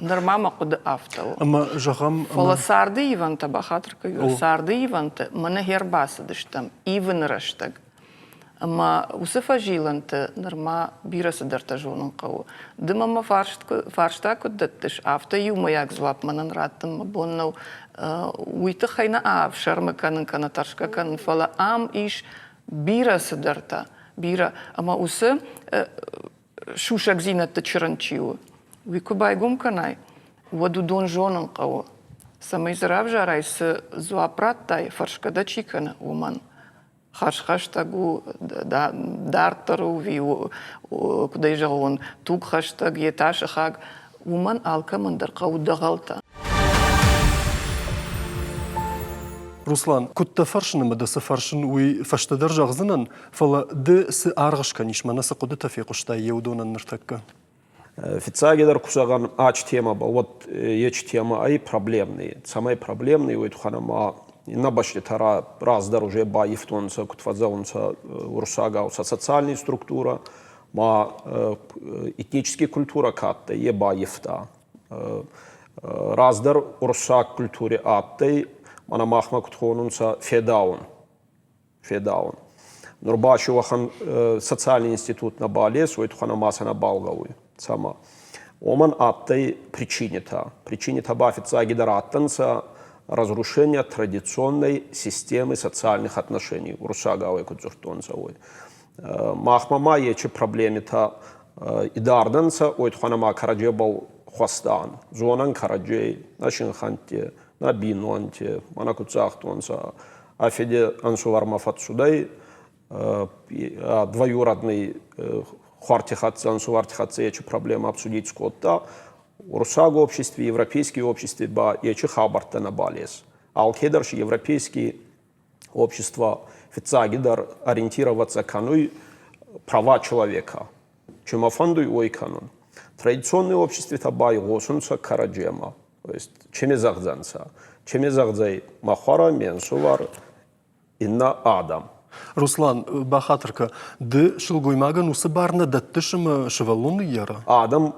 Нырма мӕ хъуыды афтӕ у. Ӕмӕ зӕгъӕм, Фӕлӕ царды ивӕнтӕ, бахатыр кӕнут, царды ивӕнтӕ мӕнӕ ӕрбацыдыстӕм ивыны рӕстӕг. Ӕмӕ уыцы фӕзилӕнты нырма бирӕ цыдӕртӕ зонын хъӕуы. Ды мӕм мӕ фарста куыд дӕттыс, афтӕ иумӕйаг дзуапп мӕнӕн раттын мӕ бон нӕу. Уый тыххӕй нӕ ӕфсӕрмы кӕнын кӕнӕ тӕрсгӕ кӕнын, фӕлӕ ам ис бирӕ цыдӕртӕ, бирӕ. Ӕмӕ уыцы сусӕгдзинӕдты чырын чи у, уый куы байгом кӕнай, уӕд уыдон зонын хъӕуы, цӕмӕй дзы равзарай, цы дзуапп радтай, фӕрсгӕ дӕ чи кӕны, уымӕн. Хӕрзхӕстӕг у, дарддӕр у, ӕви куыд ӕй зӕгъон, тугхӕстӕг, йе та сыхаг, уымӕн алкӕмӕн дӕр хъӕуы дӕгъӕлтӕ. Руслан, куыд дӕ фӕрсын ӕмӕ дӕ цы фӕрсын, уый фӕстӕдӕр зӕгъдзынӕн, фӕлӕ ды цы аргъ скӕнис, мӕнӕ цы хъуыдытӕ фехъуыстай йе уыдонӕн ныртӕккӕ? Фиццагидӕр ку зӕгъӕн ачи темӕбӕл, уӕд ечи темӕ ӕй проблемный. Цӕмӕй проблемный, уой туххӕн ӕма нӕ бӕститӕ раздӕр уже баййивтонцӕ, куд фӕдзӕунцӕ уруссагау сӕ социальный структурӕ, ма этнический культурӕ ка адтӕй, е баййивта. Раздӕр уруссаг культури адтӕй, мӕнӕ махмӕ куд хонунцӕ, федаун. Федаун. Нур ба си уӕхӕн социальный институт нӕбал ес, уой туххӕн ӕма сӕ нӕбал гъӕуй. Цӕмӕ? Уомӕн адтӕй причинитӕ. Причинитӕ ба фиццагидӕр адтӕнцӕ. разрушение традиционной системы социальных отношений, уруссагауӕй куд дзурдтонцӕ, уой. Махмӕ ма ечи проблемитӕ идард ӕнцӕ, уой туххӕн ӕма кӕрӕдзебӕл хуӕстан. Зонӕн кӕрӕдзей, нӕ синхӕнтти, нӕ бийнонти, мӕнӕ куд загътонцӕ, ӕ фиди ӕнсувӕрмӕ фӕццудӕй, двоюродный хуӕрти хӕццӕ, ӕнсувӕрти хӕццӕ ечи проблемӕ обсудить кодта. Уруссаг обществе, европейский обществе ба ечи хабӕрттӕ нӕбал ес. Алкедӕр си европейский общество фиццагидӕр ориентироваться кӕнуй права человека. Чема фӕндуй, уой кӕнун. Традиционный обществе ба игъосунцӕ кӕрӕдземӕ. То есть чеме зӕгъдзӕнцӕ? Чеме зӕгъдзӕй мӕ хуӕрӕ, ме нсувӕр, иннӕ адӕм. Руслан, бахатыр кӕ, ды сылгоймагӕн уыцы бар нӕ дӕттыс ӕмӕ сывӕллон ныййара? Адӕм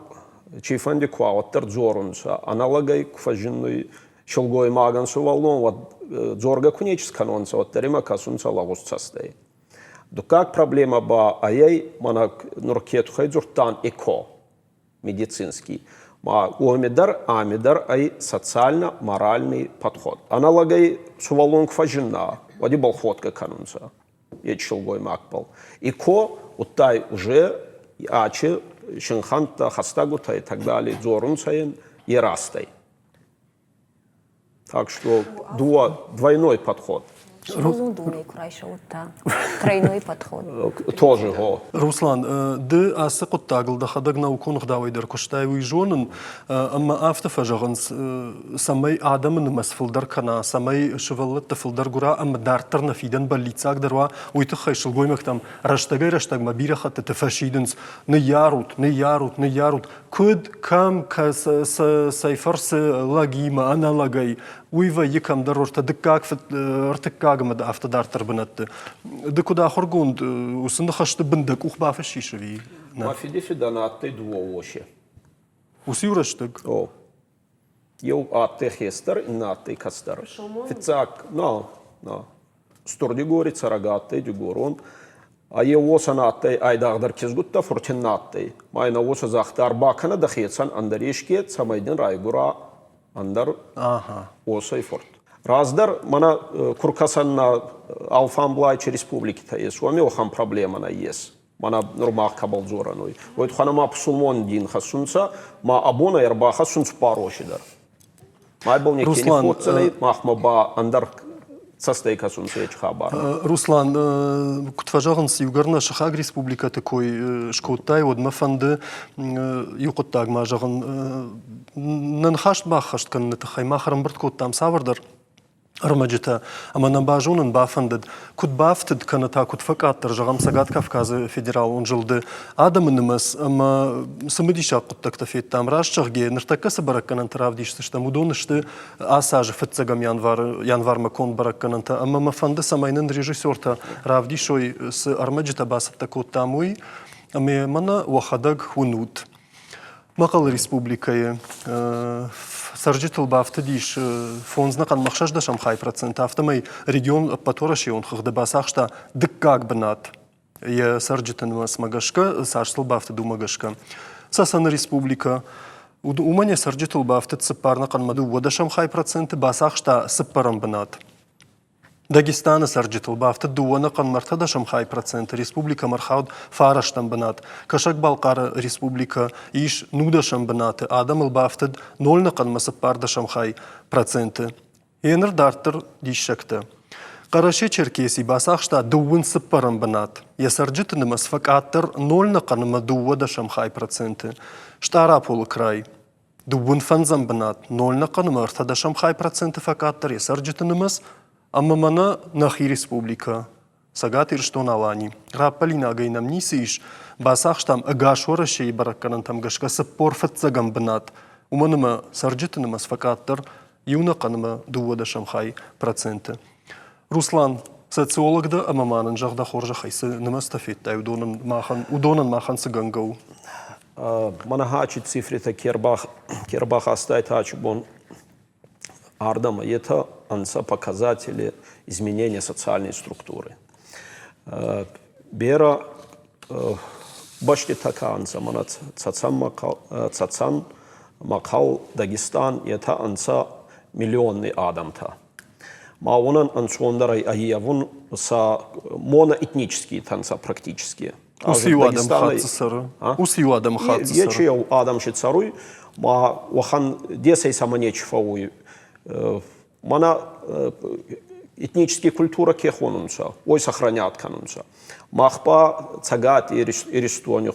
чифӕнди куы уӕддӕр дзорунцӕ, ӕнӕлӕгӕй куы фӕззиннуй сылгоймагӕн сывӕллон, уӕд дзоргӕ ку нечи скӕнонцӕ, уӕддӕр имӕ кӕсунцӕ лӕгъуз цӕстӕй. Дуккаг проблемӕ ба ӕй, мӕнӕ нур ке туххӕй дзурдтан ЭКО, медицинский. Ма уоми дӕр, ами дӕр ӕй социально-моральный подход. Ӕнӕлӕгӕй сувӕллон ку фӕззинна, уӕд ибӕл ходгӕ кӕнунцӕ еци силгоймагбӕл. ИКО удтай уже ачи синхӕнттӕ, хӕстӕгутӕ и так далее дзорунцӕ ин е растӕй. Так что двойной подход. Сывӕллон куы райса, уӕд та тройной подход. Тоже, го. Руслан, ды ацы хъуыддагыл дӕхӕдӕг наукон ӕгъдауӕй дӕр куыстай, уый зонын, ӕмӕ афтӕ фӕзӕгъынц, цӕмӕй адӕмы нымӕц фылдӕр кӕна, цӕмӕй сывӕллӕттӕ фылдӕр гуыра ӕмӕ дарддӕр нӕ фидӕн бӕллиццагдӕр уа, уый тыххӕй сылгоймӕгтӕм рӕстӕгӕй-рӕстӕгмӕ бирӕ хӕттыты фӕсидынц, ныййарут, ныййарут, ныййарут. Куыд, кӕм, цӕй фӕрцы лӕгимӕ, ӕнӕлӕгӕй, уый вӕййы кӕмдӕр ӕртӕ дыккаг, ӕртыккаг ӕмӕ афтӕ дарддӕр бынӕтты. Ды куыд ахуыргонд, уыцы ныхӕсты бын дӕ къух бафыссис ӕви? Мӕ фиди фидӕн адтӕй дууӕ уоси. Уыцы иу рӕстӕг? О. Еу адтӕй хестӕр, иннӕ адтӕй кӕстӕр. Фиццаг, на, на. Стур-Дигори цӕрӕг адтӕй дигорон. А еу уосӕн адтӕй айдагъдӕр кизгуттӕ, фуртин нӕ адтӕй. Ма ин уосӕ загъта, ӕрбакӕнӕ дӕхецӕн ӕндӕр еске, цӕмӕй дин райгура ӕндӕр уосӕй фурт. Раздӕр мӕнӕ ку ркӕсӕн нӕ алфамблай чи республикитӕ ес, уоми уӕхӕн проблемӕ нӕййес. Мӕнӕ нур мах кӕбӕл дзорӕн, уой. Уой туххӕн ма пусулмон дин хӕссунцӕ, ма абонӕй ӕрбахӕссунцӕ пароши дӕр. Майбыл неке нихходдзӕнӕй, махмӕ ба ӕндӕр цӕстӕй кӕсунцӕ ечи хабар. Руслан, куыд фӕзӕгъынц, иугӕр нӕ сыхаг республикӕты кой скодтай, уӕд мӕ фӕнды иу хъуыддаг ма зӕгъын. Нӕ ныхас баххӕст кӕныны тыххӕй мах ӕрӕмбырд кодтам цавӕрдӕр ӕрмӕджытӕ ӕмӕ нӕ базонын бафӕндыд, куыд бафтыд кӕнӕ та куыд фӕкъаддӕр, зӕгъӕм, Цӕгат Кавказы федералон зылды адӕмы нымӕц ӕмӕ цымыдисаг хъуыддӕгтӕ федтам. Раст зӕгъгӕ, ныртӕккӕ цы бӕрӕггӕнӕнтӕ равдисдзыстӕм, уыдон сты ацы азы фыццӕгӕм январы, январмӕ конд бӕрӕггӕнӕнтӕ ӕмӕ мӕ фӕнды, цӕмӕй нын режиссертӕ равдисой, цы ӕрмӕджытӕ бацӕттӕ кодтам, уый ӕмӕ мӕнӕ уӕхӕдӕг уынут. Мӕхъӕлы республикӕйы цӕрджытыл бафтыдис 5,6 хай процент, афтӕмӕй регион ӕппӕтуӕрӕсейон хыгъды бацахста дыккаг бынат йӕ цӕрджыты нымӕцмӕ гӕсгӕ, цас сыл бафтыд, уымӕ гӕсгӕ. Цӕцӕны республикӕ уымӕн йӕ цӕрджытыл бафтыд 4,2 хай проценты, бацахста цыппӕрӕм бынат. Дагестаны цӕрджытыл бафтыд 2,3 хай проценты, республикӕмӕ ӕрхауд фарӕстӕм бынат. Кӕсӕг-Балхъары республикӕ ис нудӕсӕм бынаты, адӕмыл бафтыд 0,4 хай проценты. Еныр дарддӕр диссӕгтӕ. Хъӕрӕсе-Черкеси бацахста дыууын цыппӕрӕм бынат. Йӕ цӕрджыты нымӕц фӕкъаддӕр 0,2 хай проценты. Стъараполы край Дыууын фӕндзӕм бынат 0,3 хай проценты фӕкъаддӕр йӕ цӕрджыты нымӕц ӕмӕ мӕнӕ нӕхи республикӕ Цӕгат Ирыстон-Алани. Раппӕлинагӕй нӕм ницы ис, бацахстам ӕгас Уӕрӕсейы бӕрӕггӕнӕнтӕм гӕсгӕ 45-ӕм бынат, уымӕн ӕмӕ цӕрджыты нымӕц фӕкъаддӕр 1,2 хай проценты. Руслан, социолог дӕ ӕмӕ ма нын зӕгъ дӕ хорзӕхӕй, цы нымӕцтӕ федтай, уыдонӕн махӕн, уыдонӕн махӕн цы гӕнгӕ у? Мӕнӕ ачи цифритӕ ке рбахастайтӕ ачи бон ардӕмӕ, етӕ ӕнцӕ показатели изменения социальной структуры. Берӕ бӕститӕ ка ӕнцӕ, мӕнӕ Цӕцӕн, Мӕхъӕл, Дагестан, етӕ ӕнцӕ. миллионный адӕмтӕ. Ма уонӕн ӕнцондӕрӕй ӕййевун сӕ моноэтнические тӕнцӕ практически. Уыцы иу адӕмыхатт цӕры. Уыцы иу адӕмыхатт цӕры. Ечи еу адӕм си цӕруй, ма уӕхӕн десӕй сӕмӕ нечи фӕууй. Мӕнӕ этнический культура ке хонунцӕ, уой сохранят кӕнунцӕ. Мах ба Цӕгат Иристони,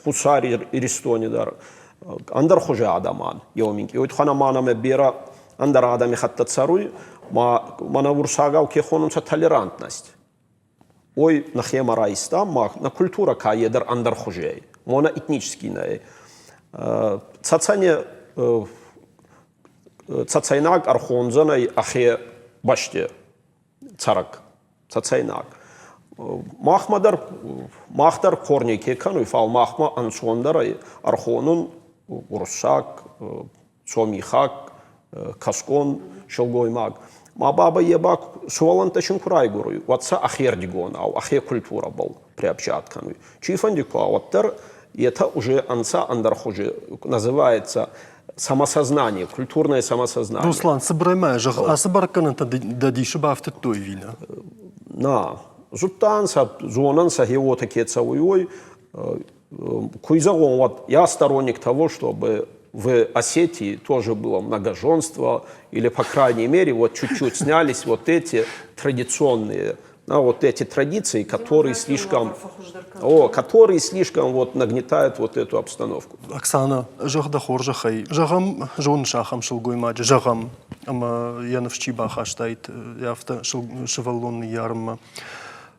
Хуссар Иристони дӕр ӕндӕр хузи адӕмӕн еуминкъий. Уой туххӕн ӕма нӕмӕ берӕ ӕндӕр адӕмихӕттӕ цӕруй, ма мӕнӕ урсагау ке хонунцӕ толерантность. Ой, нӕхемӕ райстам, ма нӕ культура ка е дӕр ӕндӕр хузи ӕй, моноэтнический нӕ ӕй. Цӕцӕни цӕцӕйнаг ӕрхондзӕнӕй ӕхе бӕсти цӕрӕг, цӕцӕйнаг. Махмӕ дӕр мах дӕр корни ке кӕнуй, фал махмӕ ӕнцондӕр ӕй ӕрхонун уруссаг, сомихаг, кӕсгон силгоймаг. Ма бабӕй е ба сувӕллӕнттӕ син ку райгуруй, уӕд сӕ ӕхердигонау, ӕхе культурӕбӕл приобщат кӕнуй. Чифӕнди ку уа, уӕддӕр етӕ уже ӕнцӕ ӕндӕр хузи, называется самосознание, культурное самосознание. Руслан, цыбырӕй ма зӕгъ, ацы бӕрӕггӕнӕнтӕ дӕ дисы бафтыдтой ӕви нӕ? На, зудтан сӕ, зонӕн сӕ хеуотӕ ке цӕуй, уой. Куй зӕгъон, вот я сторонник того, чтобы в Осетии тоже было многоженство, или, по крайней мере, вот чуть-чуть снялись вот эти традиционные, да, вот эти традиции, которые слишком, о, которые слишком вот нагнетают вот эту обстановку. Оксана, зӕгъ дӕ хорзӕхӕй, зӕгъӕм, зоныс ахӕм сылгоймаджы, зӕгъӕм, ӕмӕ йӕ ныфс чи бахастаид афтӕ сывӕллон ныййарынмӕ.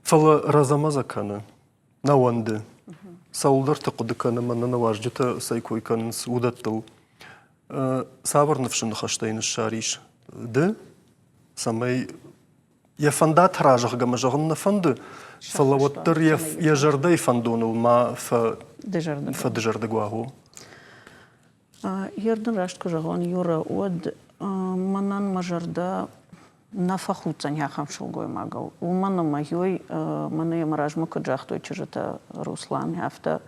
Фӕлӕ рӕзӕмӕзӕ кӕны, нӕ уӕнды. Цӕуылдӕрты хъуыды кӕны мӕнӕ нӕ уазджытӕ цӕй кой кӕнынц, уыдӕттыл. Цавӕр ныфсы ныхӕстӕ йын ссарис ды, цӕмӕй йӕ фӕндат разӕгъгӕ мӕ зӕгъын нӕ фӕнды, фӕлӕ уӕддӕр йӕ зӕрдӕйы фӕндоныл ма фӕдызӕрдыг уа, о? Йе рдын раст куы зӕгъон, Юра, уӕд мӕнӕн мӕ зӕрдӕ нӕ фӕхуддзӕни ахӕм сылгоймагыл. Уымӕн ӕмӕ ёй мӕнӕ йӕ мӕ размӕ куыд загътой чызджытӕ Руслан, афтӕ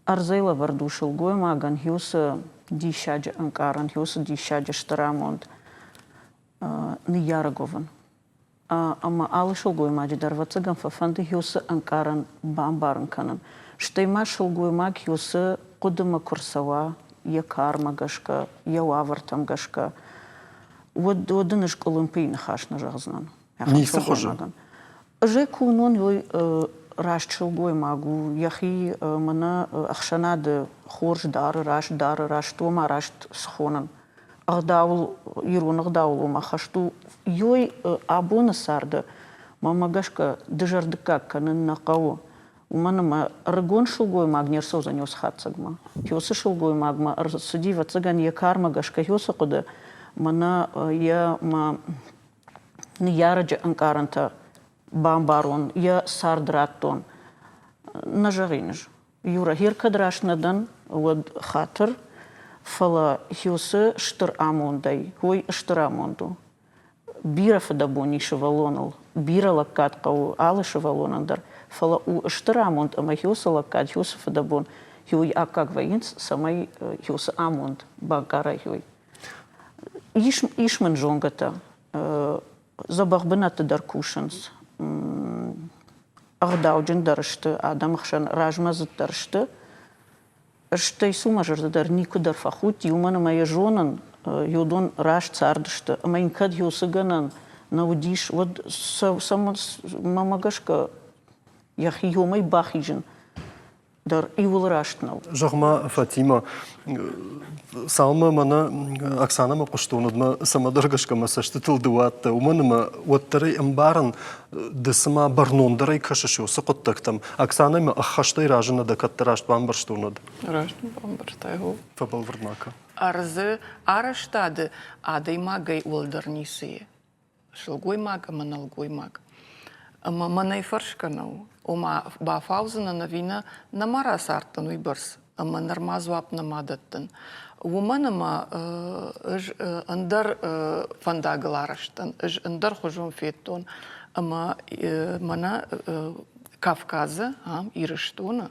ӕрдзӕй лӕвӕрд у сылгоймагӕн уыцы диссаджы ӕнкъарӕн, уыцы диссаджы стыр амонд ныййарӕг уӕвын. Ӕмӕ алы сылгоймаджы дӕр, ӕвӕццӕгӕн, фӕфӕнды уыцы ӕнкъарӕн бамбарын кӕнын. Стӕй ма сылгоймаг уыцы хъуыдымӕ куы рцӕуа йӕ кармӕ гӕсгӕ, йӕ уавӕртӕм гӕсгӕ, уӕд, уӕд ын ӕз къуылымпыйы ныхас нӕ зӕгъдзынӕн. Ницы хуызы? Ӕз ӕй куы уынон, уый раст сылгоймаг у, йӕхи мӕнӕ ӕхсӕнады хорз дары, раст дары, раст ома раст схонын. Ӕгъдауыл, ирон ӕгъдауыл ома хӕст у. Ёй абоны царды, мӕнмӕ гӕсгӕ, дызӕрдыггаг кӕнын нӕ хъӕуы. Уымӕн ӕмӕ ӕрыгон сылгоймаг не рцӕудзӕн уыцы хатдзӕгмӕ. Уыцы сылгоймагмӕ ӕрцыди, ӕвӕццӕгӕн, йӕ кармӕ гӕсгӕ уыцы хъуыды, мӕнӕ йӕ мӕ ныййарӕджы ӕнкъарӕнтӕ бамбарон, йӕ цард радтон. Нӕ зӕгъин ӕз. Юра, хир кӕд раст нӕ дӕн, уӕд хатыр, фӕлӕ уыцы стыр амондӕй, уый стыр амонд у. Бирӕ фыдӕбон и сывӕллоныл, бирӕ лӕггад хъӕуы алы сывӕллонӕн дӕр, фӕлӕ у стыр амонд ӕмӕ уыцы лӕггад, уыцы фыдӕбон уый аккаг вӕййынц, цӕмӕй уыцы амонд банкъарай уый. Ис, ис мын зонгӕтӕ, дзӕбӕх бынӕтты дӕр кусынц, ӕгъдауджын дӕр сты, адӕмы хсӕн размӕдзыд дӕр сты. Стӕй цу мӕ зӕрдӕ дӕр никуы дӕр фӕхудти, уымӕн ӕмӕ йӕ зонын, уыдон раст цардысты. Ӕмӕ йын кӕд уыцы гӕнӕн нӕ уыдис, уӕд сӕ мӕмӕ гӕсгӕ йӕхи уымӕй бахизын дӕр иуыл раст нӕу. Зӕгъ-ма, Фатимӕ, цалынмӕ мӕнӕ Оксанӕмӕ хъуыстон, уӕдмӕ цӕмӕдӕр гӕсгӕ мӕ цӕстытыл ды уадтӕ, уымӕн ӕмӕ уӕддӕр ӕй ӕмбарын, ды цыма бӕрнондӕрӕй кӕсыс уыцы хъуыддӕгтӕм. Оксанӕмӕ ӕххӕстӕй разы нӕ дӕ, кӕддӕр раст бамбӕрстон, уӕд. Раст бамбӕрстай, хо. Фӕбӕлвырд ма кӕ. Ӕрдзы арӕзтады адӕймагӕй уӕлдӕр ницы и. Сылгоймаг ӕмӕ нӕлгоймаг. Ӕмӕ мӕнӕй фӕрсгӕ нӕу. Ома, бафаудзынӕн ӕви нӕ, нӕма рацардтӕн уыйбӕрц ӕмӕ нырма дзуапп нӕма дӕттын. Уымӕн ӕмӕ ӕз ӕндӕр фӕндагыл арӕзт дӕн, ӕз ӕндӕрхуызон федтон ӕмӕ мӕнӕ Кавказы, ам, Ирыстоны,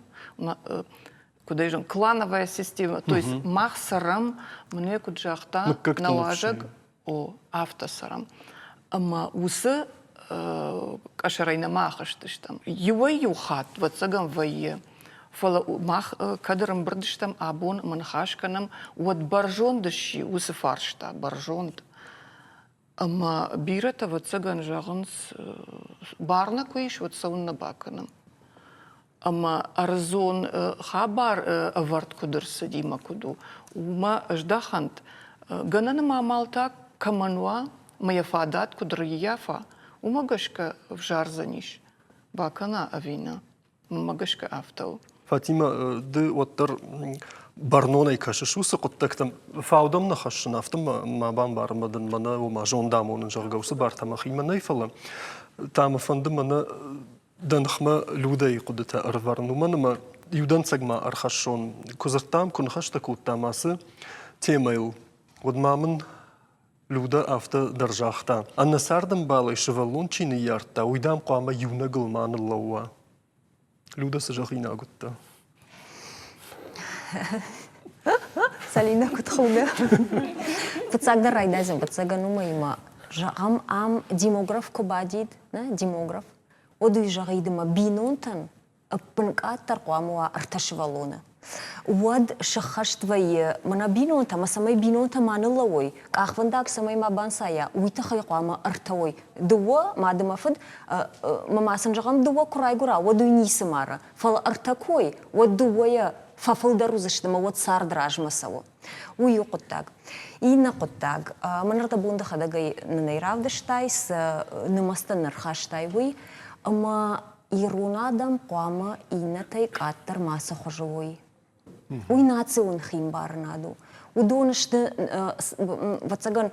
куыд. Куыд ӕй зон, клановая система, то есть мах цӕрӕм, мӕнӕ куыд загъта, нӕ уазӕг, о, афтӕ цӕрӕм. Ӕмӕ уыцы къӕсӕрӕй нӕма ахызтыстӕм. Иуӕй-иу хатт, ӕвӕццӕгӕн, вӕййы, фӕлӕ мах кӕд ӕрӕмбырд стӕм абон ӕмӕ ныхас кӕнӕм, уӕд бӕрзонд сси уыцы фарста, бӕрзонд. Ӕмӕ бирӕтӕ, ӕвӕццӕгӕн, зӕгъынц, бар нӕ куы ис, уӕд цӕуыннӕ бакӕнӕм. Ӕмӕ ӕрдзон хабар ӕвӕрд куыд ӕрцыди мӕ куыд у, уымӕ здӕхӕнт. Гӕнӕн ӕмӕ амал та кӕмӕн уа, мӕ йӕ фадат куыд рыййафа, уымӕ гӕсгӕ ӕвзардзӕнис, бакӕна ӕви нӕ. Мӕнмӕ гӕсгӕ афтӕ у. Фатимӕ, ды уӕддӕр бӕрнонӕй кӕсыс уыцы хъуыддӕгтӕм. Фау дӕм нӕ хӕссын, афтӕ ма бамбар ӕмӕ дын мӕнӕ ома зондамонын, зӕгъгӕ, уыцы бартӕ мӕхимӕ нӕй, фӕлӕ та мӕ фӕнды мӕнӕ дӕ ныхмӕ Людӕйы хъуыдытӕ ӕрывӕрын, уымӕн ӕмӕ иу дӕнцӕг ма ӕрхӕссон. Куы дзырдтам, куы ныхӕстӕ кодтам ацы темӕйыл, уӕд ма мын Людӕ афтӕ дӕр загъта: ӕнӕ цардӕмбалӕй сывӕллон чи ныййардта, уый, дам, хъуамӕ иунӕгыл ма ныллӕууа. Людӕ цы зӕгъинаг уыдтӕ? Салина куыд худы? Фыццагдӕр райдайдзӕн, ӕвӕццӕгӕн, уымӕй ӕмӕ, зӕгъӕм, ам демограф куы бадид, нӕ, демограф, уӕд уый зӕгъид, ӕмӕ бинонтӕн ӕппынкъаддӕр хъуамӕ уа ӕртӕ сывӕллоны. Уӕд сыххӕст вӕййы мӕнӕ бинонтӕ ӕмӕ цӕмӕй бинонтӕ ма ныллӕууой, къахвӕндаг цӕмӕй ма банцайа, уый тыххӕй хъуамӕ ӕртӕ уой. Дыууӕ, мад ӕмӕ фыд, ӕмӕ ма сын зӕгъӕм, дыууӕ куы райгуыра, уӕд уый ницы мары. Фӕлӕ ӕртӕ куы уой, уӕд дыууӕйӕ фӕфылдӕр уыдзысты ӕмӕ уӕд цард размӕ цӕуы. Уый у хъуыддаг. Иннӕ хъуыддаг, мӕн ӕрдӕбон дӕхӕдӕгӕй нын ӕй равдыстай, цы нымӕцтӕ нын ӕрхастай, уый, ӕмӕ ирон адӕм хъуамӕ иннӕтӕй къаддӕр мацы хуызы уой. Уый национ химбарынад у. Уыдон сты, ӕвӕццӕгӕн,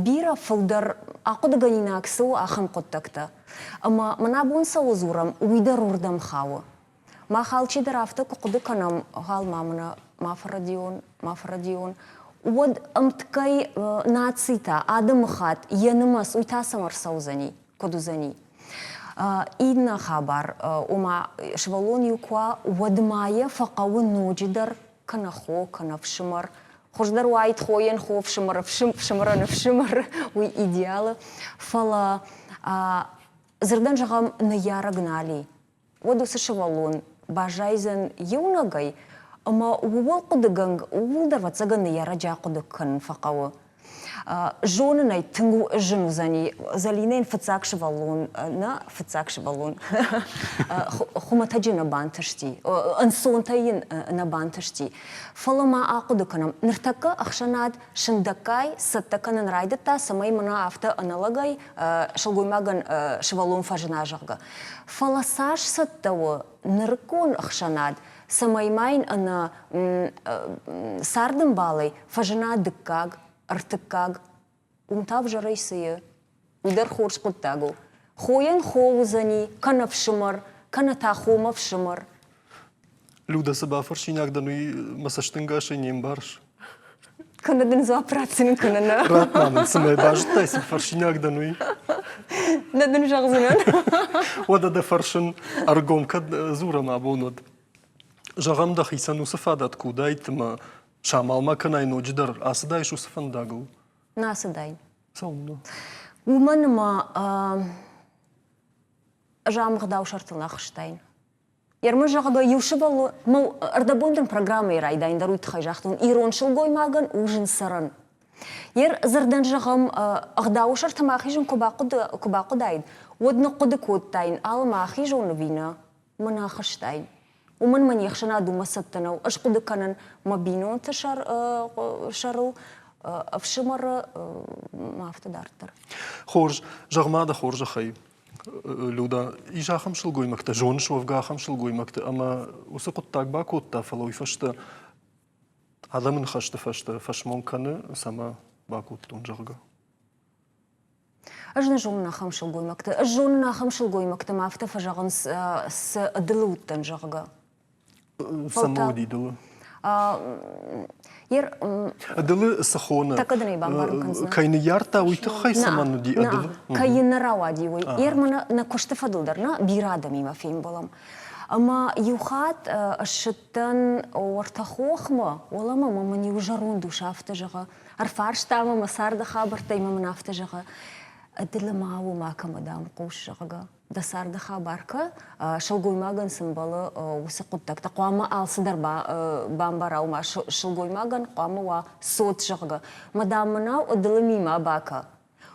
бирӕ фылдӕр ахъуыдыгӕнинаг цы у, ахӕм хъуыддӕгтӕ. Ӕмӕ мӕн абон цӕуыл дзурӕм, уый дӕр уырдӕм хауы. Мах алчидӕр афтӕ куы хъуыды кӕнӕм, гъал ма мӕнӕ ма фӕрӕдион, ма фӕрӕдион, уӕд ӕмткӕй нацитӕ, адӕмыхатт йӕ нымӕц уый та цӕмӕ ӕрцӕудзӕни, куыд уыдзӕни? Иннӕ хабар, ома сывӕллон-иу куы уа, уӕд ма йӕ фӕхъӕуы ноджыдӕр кӕнӕ хо, кӕнӕ фсымӕр. Хуыздӕр уаид хойӕн хо, фсымӕр, фсымӕрӕн ӕфсымӕр, уый идеалы. Фӕлӕ дзырдӕн зӕгъӕм, ныййарӕг нал и. Уӕд уыцы сывӕллон баззайдзӕн иунӕгӕй, ӕмӕ ууыл хъуыдыгӕнг, ууыл дӕр, ӕвӕццӕгӕн, ныййарӕджы ахъуыды кӕнын фӕхъӕуы. Зонын ӕй тынг зын уыдзӕни. Зӕлинӕйӕн фыццаг сывӕллон нӕ, фыццаг сывӕллон хуымӕтӕджы нӕ бантысти, ӕнцонтӕй йын нӕ бантысти. Фӕлӕ ма ахъуыды кӕнӕм, ныртӕккӕ ӕхсӕнад сындӕггай цӕттӕ кӕнын райдыдта, цӕмӕй мӕнӕ афтӕ ӕнӕлӕгӕй сылгоймагӕн сывӕллон фӕзына, зӕгъгӕ. Фӕлӕ цас цӕттӕ у нырыккон ӕхсӕнад, цӕмӕй ма йын ӕнӕ цардӕмбалӕй фӕзына дыккаг, ӕртыккаг, уым та ӕвзӕрӕй цы и? Уый дӕр хорз хъуыддаг у. Хойӕн хо уыдзӕни, кӕнӕ фсымӕр, кӕнӕ та хомӕ фсымӕр. Людӕ, цы бафӕрсинаг дӕн, уый мӕ цӕстӕнгасӕй не мбарыс? Кӕнӕ дын дзуапп ратдзынӕн, кӕнӕ нӕ. Ратт ма мын, цымӕ базыдтай, цы фӕрсинаг дӕн, уый? Нӕ дын зӕгъдзынӕн. Уӕдӕ дӕ фӕрсын, ӕргом кӕд дзурӕм абон уӕд. Зӕгъӕм, дӕхицӕн уыцы фадат куы уыдаид ӕмӕ самал ма кӕнай ноджыдӕр, ацыдаис уыцы фӕндагыл? Нӕ ацыдаин. Цӕуылнӕ? Уымӕн ӕмӕ ӕз ам ӕгъдау сӕртыл нӕ хызтаин. Ермӕ зӕгъгӕ, иу сывӕллон, мӕ ӕрдӕбон дын программӕйы райдайын дӕр уый тыххӕй загътон, ирон сылгоймагӕн у зын цӕрӕн. Ер дзырдӕн зӕгъӕм, ӕгъдауы сӕрты ма ахизын куы бахъуыды, куы бахъуыдаид, уӕд ныхъхъуыды кодтаин, алы ма ахизон ӕви нӕ, мӕн ахызтаин. Уымӕн мӕ не хсӕнад уымӕ цӕттӕ нӕу. Ӕз хъуыды кӕнын мӕ бинонты сӕр, сӕрыл, ӕфсымӕры, афтӕ дарддӕр. Хорз, зӕгъ-ма дӕ хорзӕхӕй, Люда, ис ахӕм сылгоймӕгтӕ, зоныс уӕвгӕ ахӕм сылгоймӕгты, ӕмӕ уыцы хъуыддаг бакодта, фӕлӕ уый фӕстӕ адӕмы ныхӕсты фӕстӕ фӕсмон кӕны, цӕмӕ бакодтон, зӕгъгӕ. Ӕз нӕ зонын ахӕм сылгоймӕгты. Ӕз зонын ахӕм сылгоймӕгты, ӕмӕ афтӕ фӕзӕгъынц, цы ӕдылы уыдтӕн, зӕгъгӕ. Цӕмӕ уыди дылы? Ӕдылы цы хоны? Тӕккӕ дын ӕй бамбарын кӕндзынӕн. Кӕй ныййардта, уый тыххӕй цӕмӕн уыди ӕдылы? Кӕй йын нӕ рауади, уый. Ер мӕнӕ нӕ куысты фӕдыл дӕр нӕ бирӕ адӕмимӕ фембӕлӕм. Ӕмӕ иу хатт ссыдтӕн уӕртӕ хохмӕ, уӕлӕмӕ мӕ мын иу зӕронд ус афтӕ зӕгъы, ӕрфарста мӕ мӕ царды хабӕрттӕй мӕ мын афтӕ зӕгъы, ӕдылы ма у, макӕмӕ, дам, хъус, зӕгъгӕ. Дӕ царды хабар кӕ, сылгоймагӕн цы мбӕлы, уыцы хъуыддӕгтӕ хъуамӕ алцыдӕр бамбара, ома сылгоймагӕн хъуамӕ уа цот, зӕгъгӕ. Мӕ, дам, мӕнау ӕдылы ми ма бакӕ.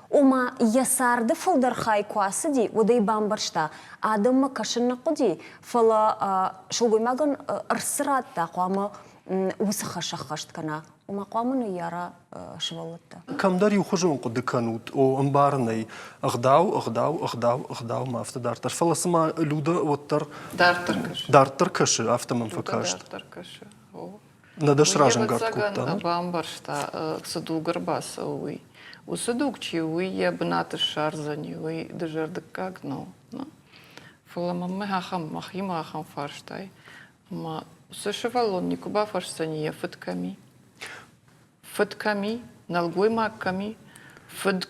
Ома йӕ царды фылдӕр хай куы ацыди, уӕд ӕй бамбӕрста, адӕммӕ кӕсын нӕ хъуыди, фӕлӕ сылгоймагӕн ӕрдз цы радта, хъуамӕ уыцы хӕс ӕххӕст кӕна, ома хъуамӕ ныййара сывӕллӕттӕ. Кӕмдӕр иухуызон хъуыды кӕнут, о, ӕмбарын ӕй, ӕгъдау, ӕгъдау, ӕгъдау, ӕгъдау ма афтӕ дарддӕр. Фӕлӕ цыма Людӕ уӕддӕр дарддӕр кӕсы. Дарддӕр кӕсы, афтӕ мӕм фӕкаст. Дарддӕр кӕсы, о. Нӕ дӕ сразӕнгард кодта? Бамбӕрста, цы дуг ӕрбацӕуы, уый. Уыцы дуг чи у, уый йӕ бынат ссардзӕни, уый дызӕрдыггаг нӕу. Фӕлӕ мӕнмӕ ахӕм, мӕхимӕ ахӕм фарстай, ӕмӕ уыцы сывӕллон никуы бафӕрсдзӕни, йӕ фыд кӕм и. Фыд кӕм и, нӕлгоймаг кӕм и, фыд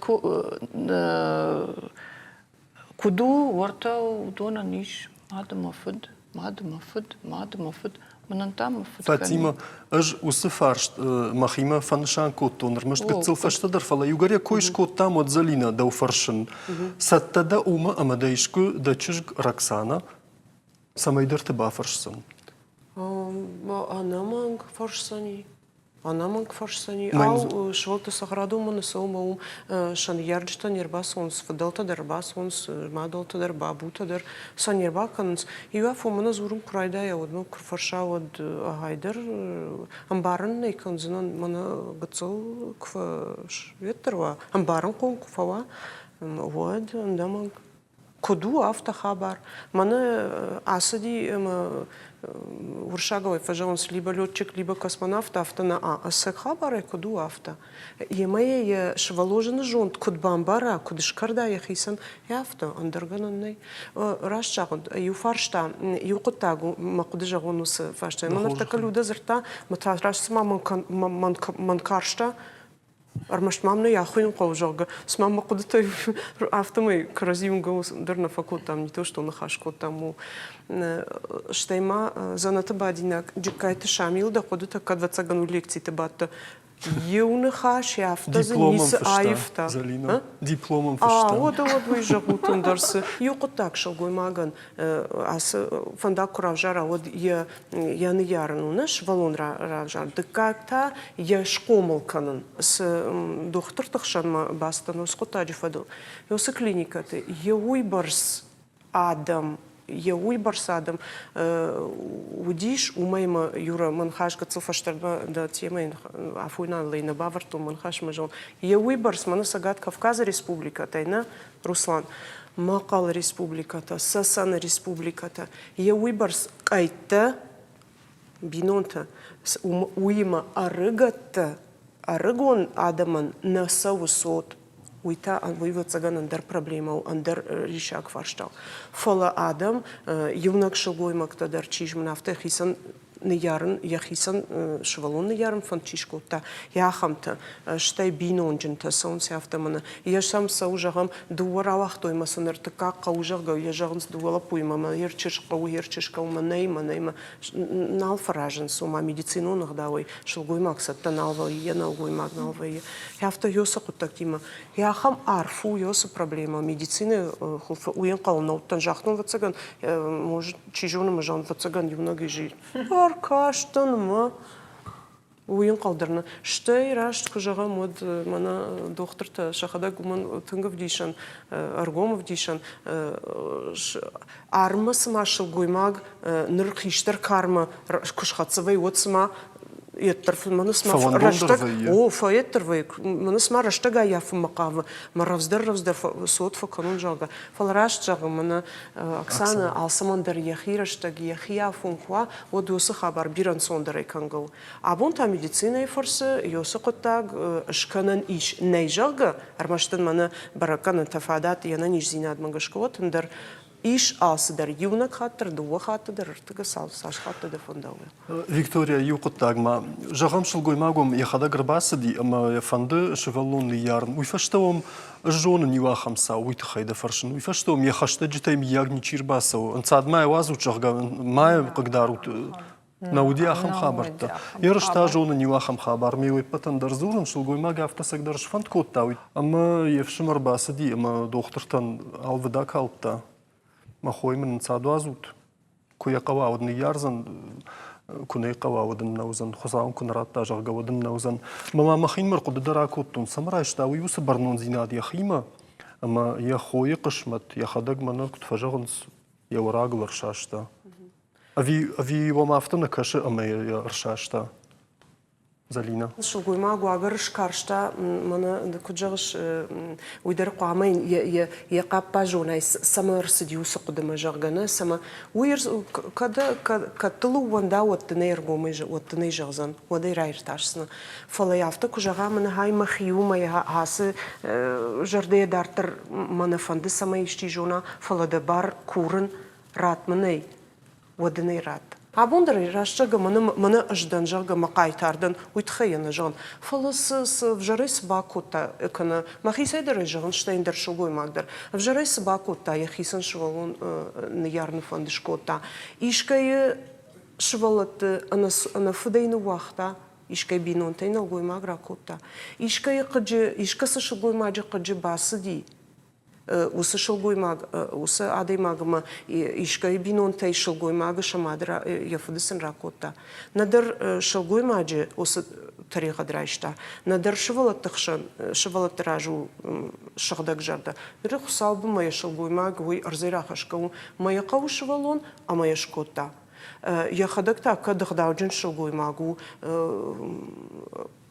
Куыд у, уӕртӕ уыдонӕн ис мад ӕмӕ фыд, мад ӕмӕ фыд, мад ӕмӕ фыд. Мӕнӕн та мӕ фыд Фатимӕ, ӕз уыцы фарст мӕхимӕ фӕнысан кодтон ӕрмӕст гыццыл фӕстӕдӕр, фӕлӕ иугӕр йӕ кой скодтам, уӕд Зӕлинӕ дӕу фӕрсын. Цӕттӕ дӕ уымӕ ӕмӕ дӕ искуы дӕ чызг Роксана цӕмӕйдӕрты бафӕрсдзӕн? Ӕнӕмӕнг фӕрсдзӕни. Ӕнӕмӕнг фӕрсдзӕни. Ау, сывӕллӕтты цӕхӕрадонмӕ нӕ цӕуы ӕмӕ уым сӕ ныййарджытӕ не рбацӕуынц, фыдӕлтӕ дӕр ӕрбацӕуынц, мадӕлтӕ дӕр, бабутӕ дӕр сӕ не рбакӕнынц. Иу афон мӕнӕ дзурын куы райдайа, уӕд мӕ куы рфӕрса, уӕд ӕгайдӕр ӕмбарын нӕ кӕндзынӕн, мӕнӕ гыццыл куы фӕуӕддӕр уа, ӕмбарынхъом куы фӕуа, уӕд ӕнӕмӕнг Куыд у афтӕ хабар? Мӕнӕ ацыди ӕмӕ уырыссагау фӕзӕгъынц либо летчик, либо космонавт, афтӕ нӕ ӕцӕг хабарӕй куыд у афтӕ? Емӕ йӕ сывӕллоны зонд куыд бамбара, куыд скӕрда йӕхицӕн, афтӕ, ӕндӕр гӕнӕн нӕй. Раст зӕгъын, иу фарста, иу хъуыддаг у, мӕ хъуыды зӕгъон уыцы фарстайы. Мӕн ӕртӕккӕ Людӕ дзырдта, мӕ та раст цыма мӕн карста, Ӕрмӕст мӕм нӕ ахуыйын хъӕуы, зӕгъгӕ, цыма мӕ хъуыдытӕй афтӕмӕй кӕрӕдзи уынгӕ дӕр нӕ фӕкодтам, не то что ныхас кодтам. Стӕй ма дзӕнӕты бадинаг Джыккайты Шамил дӕ хъуыдытӕ кӕд ӕвӕццӕгӕн у лекциты бадты. Иу ныхас афтӕ дзы ницы аивта. Зӕлинӕ, дипломом фыста. Уӕдӕ уӕд уый зӕгъут ӕндӕр цы. Иу хъуыддаг сылгоймагӕн ацы фӕндаг куы равзара, уӕд йӕ йӕ ныййарын у нӕ сывӕллон равзар. Дыккаг та йӕ схъомыл кӕнын. Цы дохтырты хсӕнмӕ бацыдтӕн уыцы хъуыддаджы фӕдыл, уыцы клиникӕты йӕ уыйбӕрц адӕм, йӕ уыйбӕрц адӕм уыдис, уымӕй мӕ Юра, мӕ ныхас гыццыл фӕстӕрдмӕ дӕ темӕйы афойнадыл ӕй нӕ бавӕрдтон, мӕ ныхасмӕ зон. Йӕ уыйбӕрц мӕнӕ Цӕгат Кавказы республикӕтӕй нӕ, Руслан, Мӕхъӕлы республикӕтӕ, Цӕцӕны республикӕтӕ, йӕ уыйбӕрц къӕйттӕ, бинонтӕ, уыимӕ ӕрыгӕттӕ, ӕрыгон адӕмӕн нӕ цӕуы цот. Уый та, уый ӕвӕццӕгӕн, ӕндӕр проблемӕ у, ӕндӕр риссаг фарста у. Фӕлӕ адӕм, иунӕг сылгоймӕгтӕ дӕр чи змын, афтӕ хицӕн ныййарын, йӕхицӕн сывӕллон ныййарын фӕнд чи скодта, йӕ ахӕмтӕ, стӕй бинонджынтӕ цӕуынц афтӕ мӕнӕ. Йӕ сӕм цӕуы, зӕгъӕм, дыууӕ рауагътой мӕ сын ӕртыккаг хъӕуы, зӕгъгӕ, йӕ зӕгъынц дыууӕ лӕппуимӕ мӕ йе рчызг хъӕуы, йе рчызг хъӕуы, мӕ нӕй, мӕ нӕй, мӕ нал фӕразынц, ома медицинон ӕгъдауӕй сылгоймаг цӕттӕ нал вӕййы, йӕ нӕлгоймаг нал вӕййы. Афтӕ ёсы хъуыддӕгтимӕ. Йӕ ахӕм арф у ёсы проблемӕ медицинӕйы хуылфы уый ӕнхъӕл нӕ уыдтӕн. Загътон, ӕвӕццӕгӕн, может, чи зоны, мӕ зӕгъын, ӕвӕццӕгӕн, иунӕгӕй зил. Ӕркастӕн мӕ уый ӕнхъӕл дӕр нӕ. Стӕй раст куы зӕгъӕм, уӕд мӕнӕ дохтыртӕ сӕхӕдӕг уымӕн тынг ӕвдисӕн, ӕргом ӕвдисӕн, армӕ цыма сылгоймаг ныр хистӕр кармӕ куы схӕццӕ вӕййы, уӕд цыма йеддӕр мӕнӕ цыма рӕстӕг о фӕеддӕр вӕййы мӕнӕ цыма рӕстӕг ӕййафынмӕ хъавы мӕ рӕвдздӕр-рӕвдздӕр цот фӕкӕнон, зӕгъгӕ. Фӕлӕ раст зӕгъын, мӕнӕ Оксана алцӕмӕн дӕр йӕхи рӕстӕг, йӕхи афон куы уа, уӕд уыцы хабар бирӕ ӕнцондӕрӕй кӕнгӕ у. Абон та медицинӕйы фӕрцы уыцы хъуыддаг скӕнӕн ис, нӕй, зӕгъгӕ, ӕрмӕст ын мӕнӕ бӕрӕггӕнӕнтӕ фадат йе нӕниздзинадмӕ гӕсгӕ уӕд ӕндӕр. Ис алцыдӕр, иунӕг хатт дӕр, дыууӕ хатты дӕр, ӕртыккаг цал цас хатты дӕ фӕнда, уый. Виктория, иу хъуыддаг ма. Зӕгъӕм, сылгоймаг уӕм йӕхӕдӕг ӕрбацыди ӕмӕ йӕ фӕнды сывӕллон ныййарын. Уый фӕстӕ уӕм ӕз зонын иу ахӕм цау, уый тыххӕй дӕ фӕрсын. Уый фӕстӕ уӕм йӕ хӕстӕджытӕй мыййаг ничи ӕрбацӕуы. Ӕнцад ма йӕ уадзут, зӕгъгӕ, ма йӕ хъыгдарут. Нӕ уыди ахӕм хабӕрттӕ. Ерыс та зонын иу ахӕм хабар. Ме уеппӕтӕн дӕр дзурын, сылгоймаг афтӕ цӕгдӕр сфӕнд кодта, уый. Ӕмӕ йе фсымӕр бацыди ӕмӕ дохтыртӕн алвыд акалдта. Мӕ хойы мын ӕнцад уадзут. Куы йӕ хъӕуа, уӕд ныййардзӕн, куы нӕ хъӕуа, уӕд ын нӕ уыдзӕн. Хуыцау ын куы нӕ радта, зӕгъгӕ, уӕд ын нӕ уыдзӕн. Мӕ ма мӕхинмӕ хъуыды дӕр акодтон, цӕмӕ райста уый уыцы бӕрнондзинад йӕхимӕ ӕмӕ йӕ хойы хъысмӕт йӕхӕдӕг мӕнӕ куыд фӕзӕгъынц, йӕ уӕрагыл ӕрсаста. Ӕви, ӕви уӕм афтӕ нӕ кӕсы ӕмӕ йӕ ӕрсаста? Зӕлинӕ. Сылгоймаг уагӕр скарста, мӕнӕ куыд зӕгъыс, уый дӕр хъуамӕ йӕ йӕ хъаппазонӕй цӕмӕ ӕрцыди уыцы хъуыдымӕ, зӕгъгӕ, нӕ, цӕмӕ. Уый кӕд, кӕд дыл ӕууӕнда, уӕд дын ӕй ӕргомӕй, уӕд дын ӕй зӕгъдзӕн, уӕд ӕй раиртасдзынӕ. Фӕлӕ афтӕ куы зӕгъа, мӕнӕ хай мӕхи у, мӕ ацы зӕрдӕйӕ дарддӕр мӕ нӕ фӕнды, цӕмӕй исчи зона, фӕлӕ дӕ бар курын, ратт мын ӕй, уӕд ын ӕй ратт. Абон дӕр раст зӕгъгӕ, мӕнӕ, мӕнӕ ӕз дӕн, зӕгъгӕ, мӕ хъайтар дӕн, уый тыххӕй йӕ нӕ зӕгъын. Фӕлӕ цы, цы ӕвзӕрӕй цы бакодта, кӕнӕ мӕхицӕй дӕр ӕй зӕгъын, стӕй ӕндӕр сылгоймаг дӕр, ӕвзӕрӕй цы бакодта, йӕхицӕн сывӕллон ныййарыны фӕнд скодта. Искӕйы сывӕллӕтты ӕнӕ, ӕнӕ фыдӕй ныууагъта, искӕй бинонтӕй нӕлгоймаг ракодта. Искӕйы хъыджы, искӕцы сылгоймаджы хъыджы бацыди, уыцы сылгоймаг, уыцы адӕймагмӕ искӕй бинонтӕй сылгоймагы сӕ мад йӕ фыды сын ракодта. Нӕдӕр сылгоймаджы уыцы тӕригъӕд райста, нӕдӕр сывӕллӕтты хсӕн, сывӕллӕтты раз у сыгъдӕг зӕрдӕ. Ныр Хуыцау бынмӕ йӕ сылгоймаг уый ӕрдзӕй рахӕсгӕ у, мӕ йӕ хъӕуы сывӕллон ӕмӕ йӕ скодта. Йӕхӕдӕг та кӕд ӕгъдауджын сылгоймаг у,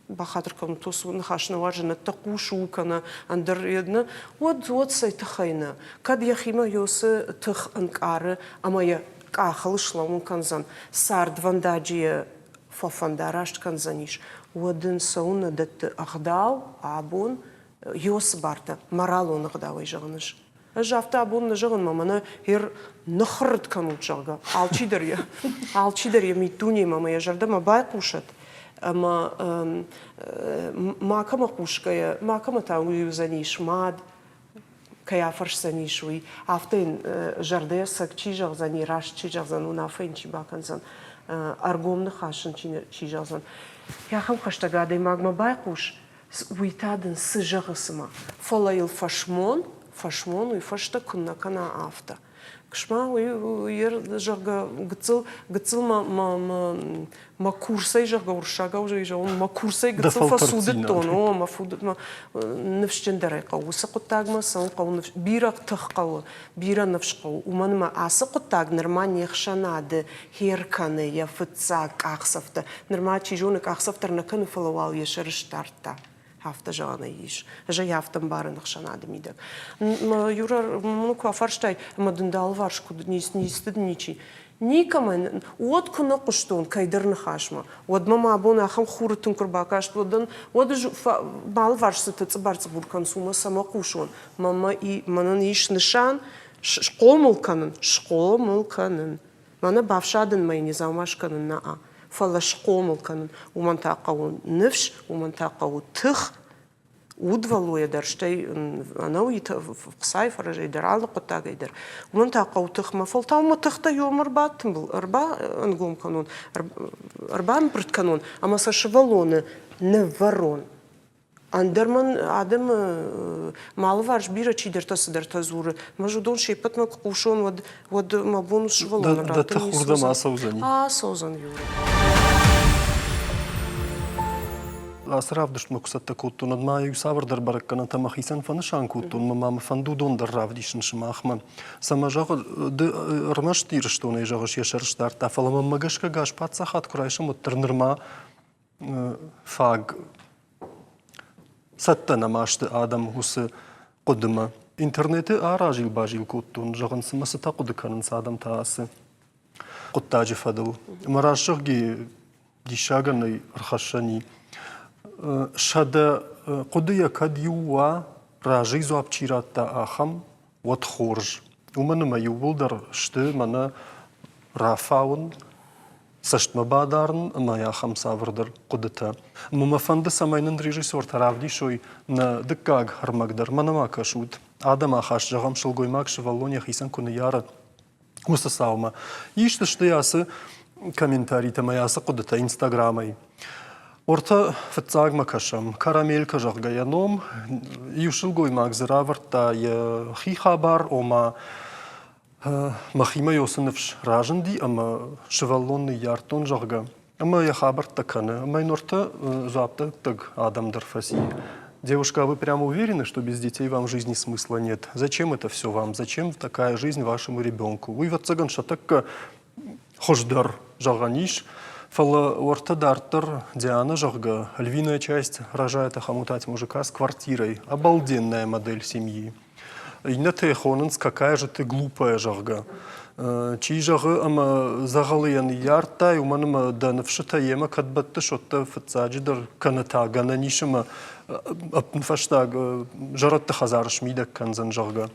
бахатыр кӕнут, уыцы ныхас нӕ уарзы, нӕдтӕ хъус у кӕнӕ ӕндӕр нӕ, уӕд, уӕд цӕй тыххӕй нӕ? Кӕд йӕхимӕ уыцы тых ӕнкъары ӕмӕ йӕ къахыл слӕууын кӕндзӕн, цардвӕндаджы йӕ фӕфӕндараст кӕндзӕнис, уӕд ын цӕуын нӕ дӕтты ӕгъдау абон Йосы бартӕ моралон ӕгъдауӕй зӕгъын ӕз. Ӕз афтӕ абон нӕ зӕгъын, мӕ мӕнӕ ер ныххыррытт кӕнут, зӕгъгӕ, алчидӕр йӕ, алчидӕр йӕ миддунемӕ ӕмӕ йӕ зӕрдӕмӕ байхъусӕд ӕмӕ макӕмӕ хъусгӕйӕ, макӕмӕ та уый уыдзӕнис мад, кӕй афӕрсдзӕнис, уый. Афтӕ йын зӕрдӕйӕ цӕг чи зӕгъдзӕни, раст чи зӕгъдзӕн, уынаффӕ йын чи бакӕндзӕн, ӕргом ныхас ын чи зӕгъдзӕн. Ахӕм хӕстӕг адӕймагмӕ байхъус, Уый та дын цы зӕгъы цымӕ? Фӕлӕ йыл фӕсмон, фӕсмон уый фӕстӕ куыннӕ кӕна, афтӕ. Ксма уый, зӕгъгӕ, гыццыл, гыццыл мӕ, мӕ, мӕ, мӕ курсӕй, зӕгъгӕ, уырыссагау зӕгъон, мӕ курсӕй гыццыл фӕцудыдтон, о, мӕ фудыд, мӕ ныфсджындӕрӕй хъӕуы. Уыцы хъуыддагмӕ цӕуын хъӕуы ныфс, бирӕ тых хъӕуы, бирӕ ныфс хъӕуы, уымӕн ӕмӕ ацы хъуыддаг нырма не хсӕнады хер кӕны йӕ фыццаг къахдзӕфтӕ. Нырма, чи зоны, къахдзӕф дӕр нӕ кӕны, фӕлӕ уал йӕ сӕр сдардта. Афтӕ зӕгъӕн ӕй ис. Ӕз ӕй афтӕ ӕмбарын ӕхсӕнады мидӕг. Юра, мӕн куы афарстай, ӕмӕ дын дӕ алыварс куыд ницы дын ничи. Никӕмӕн, уӕд куы нӕ хъуыстон кӕйдӕр ныхасмӕ, уӕд мӕм абон ахӕм хуры тын куы рбакаст, уӕд ын, уӕд ӕз мӕ алыварс цытӕ цъыбар-цъыбур кӕнынц, уымӕ цӕмӕ хъусон? Мӕнмӕ мӕнӕн ис нысан схъомыл кӕнын, схъомыл кӕнын. Мӕнӕ бафсадынмӕ йын йӕ дзаума скӕнын нӕ, фӕлӕ схъомыл кӕнын. Уымӕн та хъӕуы ныфс, уымӕн та хъӕуы тых, удвӕллойӕ дӕр, стӕй ӕнӕуи хцайы фӕрӕзӕй дӕр, алы хъуыддагӕй дӕр. Уымӕн та хъӕуы тыхмӕ. Фӕлтау мӕ тыхтӕ иумӕ ӕрбатымбыл, ӕрбаӕнгом кӕнон, ӕрбамбырд кӕнон ӕмӕ сӕ сывӕллоны нывӕрон. Ӕндӕр мӕн адӕмы мӕ алыварс бирӕ чидӕртӕ цыдӕртӕ дзуры. Ӕз уыдон се ппӕтмӕ куы хъусон, уӕд, уӕд мӕ бон сывӕллонӕн раттын Дӕ тых уырдӕм ацӕудзӕни? Ацӕудзӕн, Юра. Ацы равдыстмӕ куы цӕттӕ кодтон, уӕд ма иу цавӕрдӕр бӕрӕггӕнӕнтӕ мӕхицӕн фӕнысан кодтон, ӕмӕ ма мӕ фӕнды уыдон дӕр равдисын сымахмӕ. Цӕмӕ зӕгъы, ды ӕрмӕст Ирыстонӕй зӕгъыс йӕ сӕр сдардта, фӕлӕ мӕнмӕ гӕсгӕ гас паддзахад куы райсӕм, уӕддӕр нырма фаг цӕттӕ нӕма сты адӕм уыцы хъуыдымӕ. Интернеты аразил-базил кодтон, зӕгъын, цымӕ цытӕ хъуыды кӕнынц адӕм та ацы хъуыддаджы фӕдыл. Ӕмӕ раст диссагӕн ӕй ӕрхӕссӕн и. 100 хъуыдыйӕ кӕд иу уа, разыйы дзуапп чи радта, ахӕм, уӕд хорз. Уымӕн ӕмӕ иууылдӕр сты мӕнӕ рафауын, цӕстмӕ бадарын ӕмӕ ахӕм цавӕрдӕр хъуыдытӕ. Ӕмӕ мӕ фӕнды, цӕмӕй нын режиссертӕ равдисой нӕ дыккаг ӕрмӕг дӕр. Мӕнӕ ма кӕсут, адӕм ахаст, зӕгъӕм, сылгоймаг сывӕллон йӕхицӕн куы ныййары, уыцы цаумӕ. Ист сты ацы комментаритӕ ӕмӕ ацы хъуыдытӕ Инстаграмӕй. Уӕртӕ фыццагмӕ кӕсӕм, Карамелька, зӕгъгӕ, йӕ ном. Иу сылгоймаг дзы равӕрдта йӕхи хабар, ома мӕхимӕ уыцы ныфс разынди ӕмӕ сывӕллон ныййардтон, зӕгъгӕ. Ӕмӕ йӕ хабӕрттӕ кӕны. Ӕмӕ йын уӕртӕ дзуапдӕттӕг адӕм дӕр фӕци. Девушка, вы прямо уверены, что без детей вам жизни смысла нет? Зачем это все вам? Зачем такая жизнь вашему ребенку? Уый, ӕвӕццӕгӕн, сӕ тӕккӕ хуыздӕр зӕгъӕн ис. Фӕлӕ уӕртӕ дарддӕр Диана, зӕгъгӕ, львиная часть рожает охомутать мужика с квартирой. Обалденная модель семьи. Иннӕтӕ хонынц, какая же ты глупая, зӕгъгӕ. Чи зӕгъы, ӕмӕ дзӕгъӕлы йӕ ныййардтай, уымӕн ӕмӕ дӕ ныфсытӕ йемӕ кӕд бӕттыс, уӕд дӕ фыццаджыдӕр кӕнӕ та гӕнӕн ис ӕмӕ ӕппынфӕстаг зӕрӕдты хӕдзары смидӕг кӕндзӕн, зӕгъгӕ.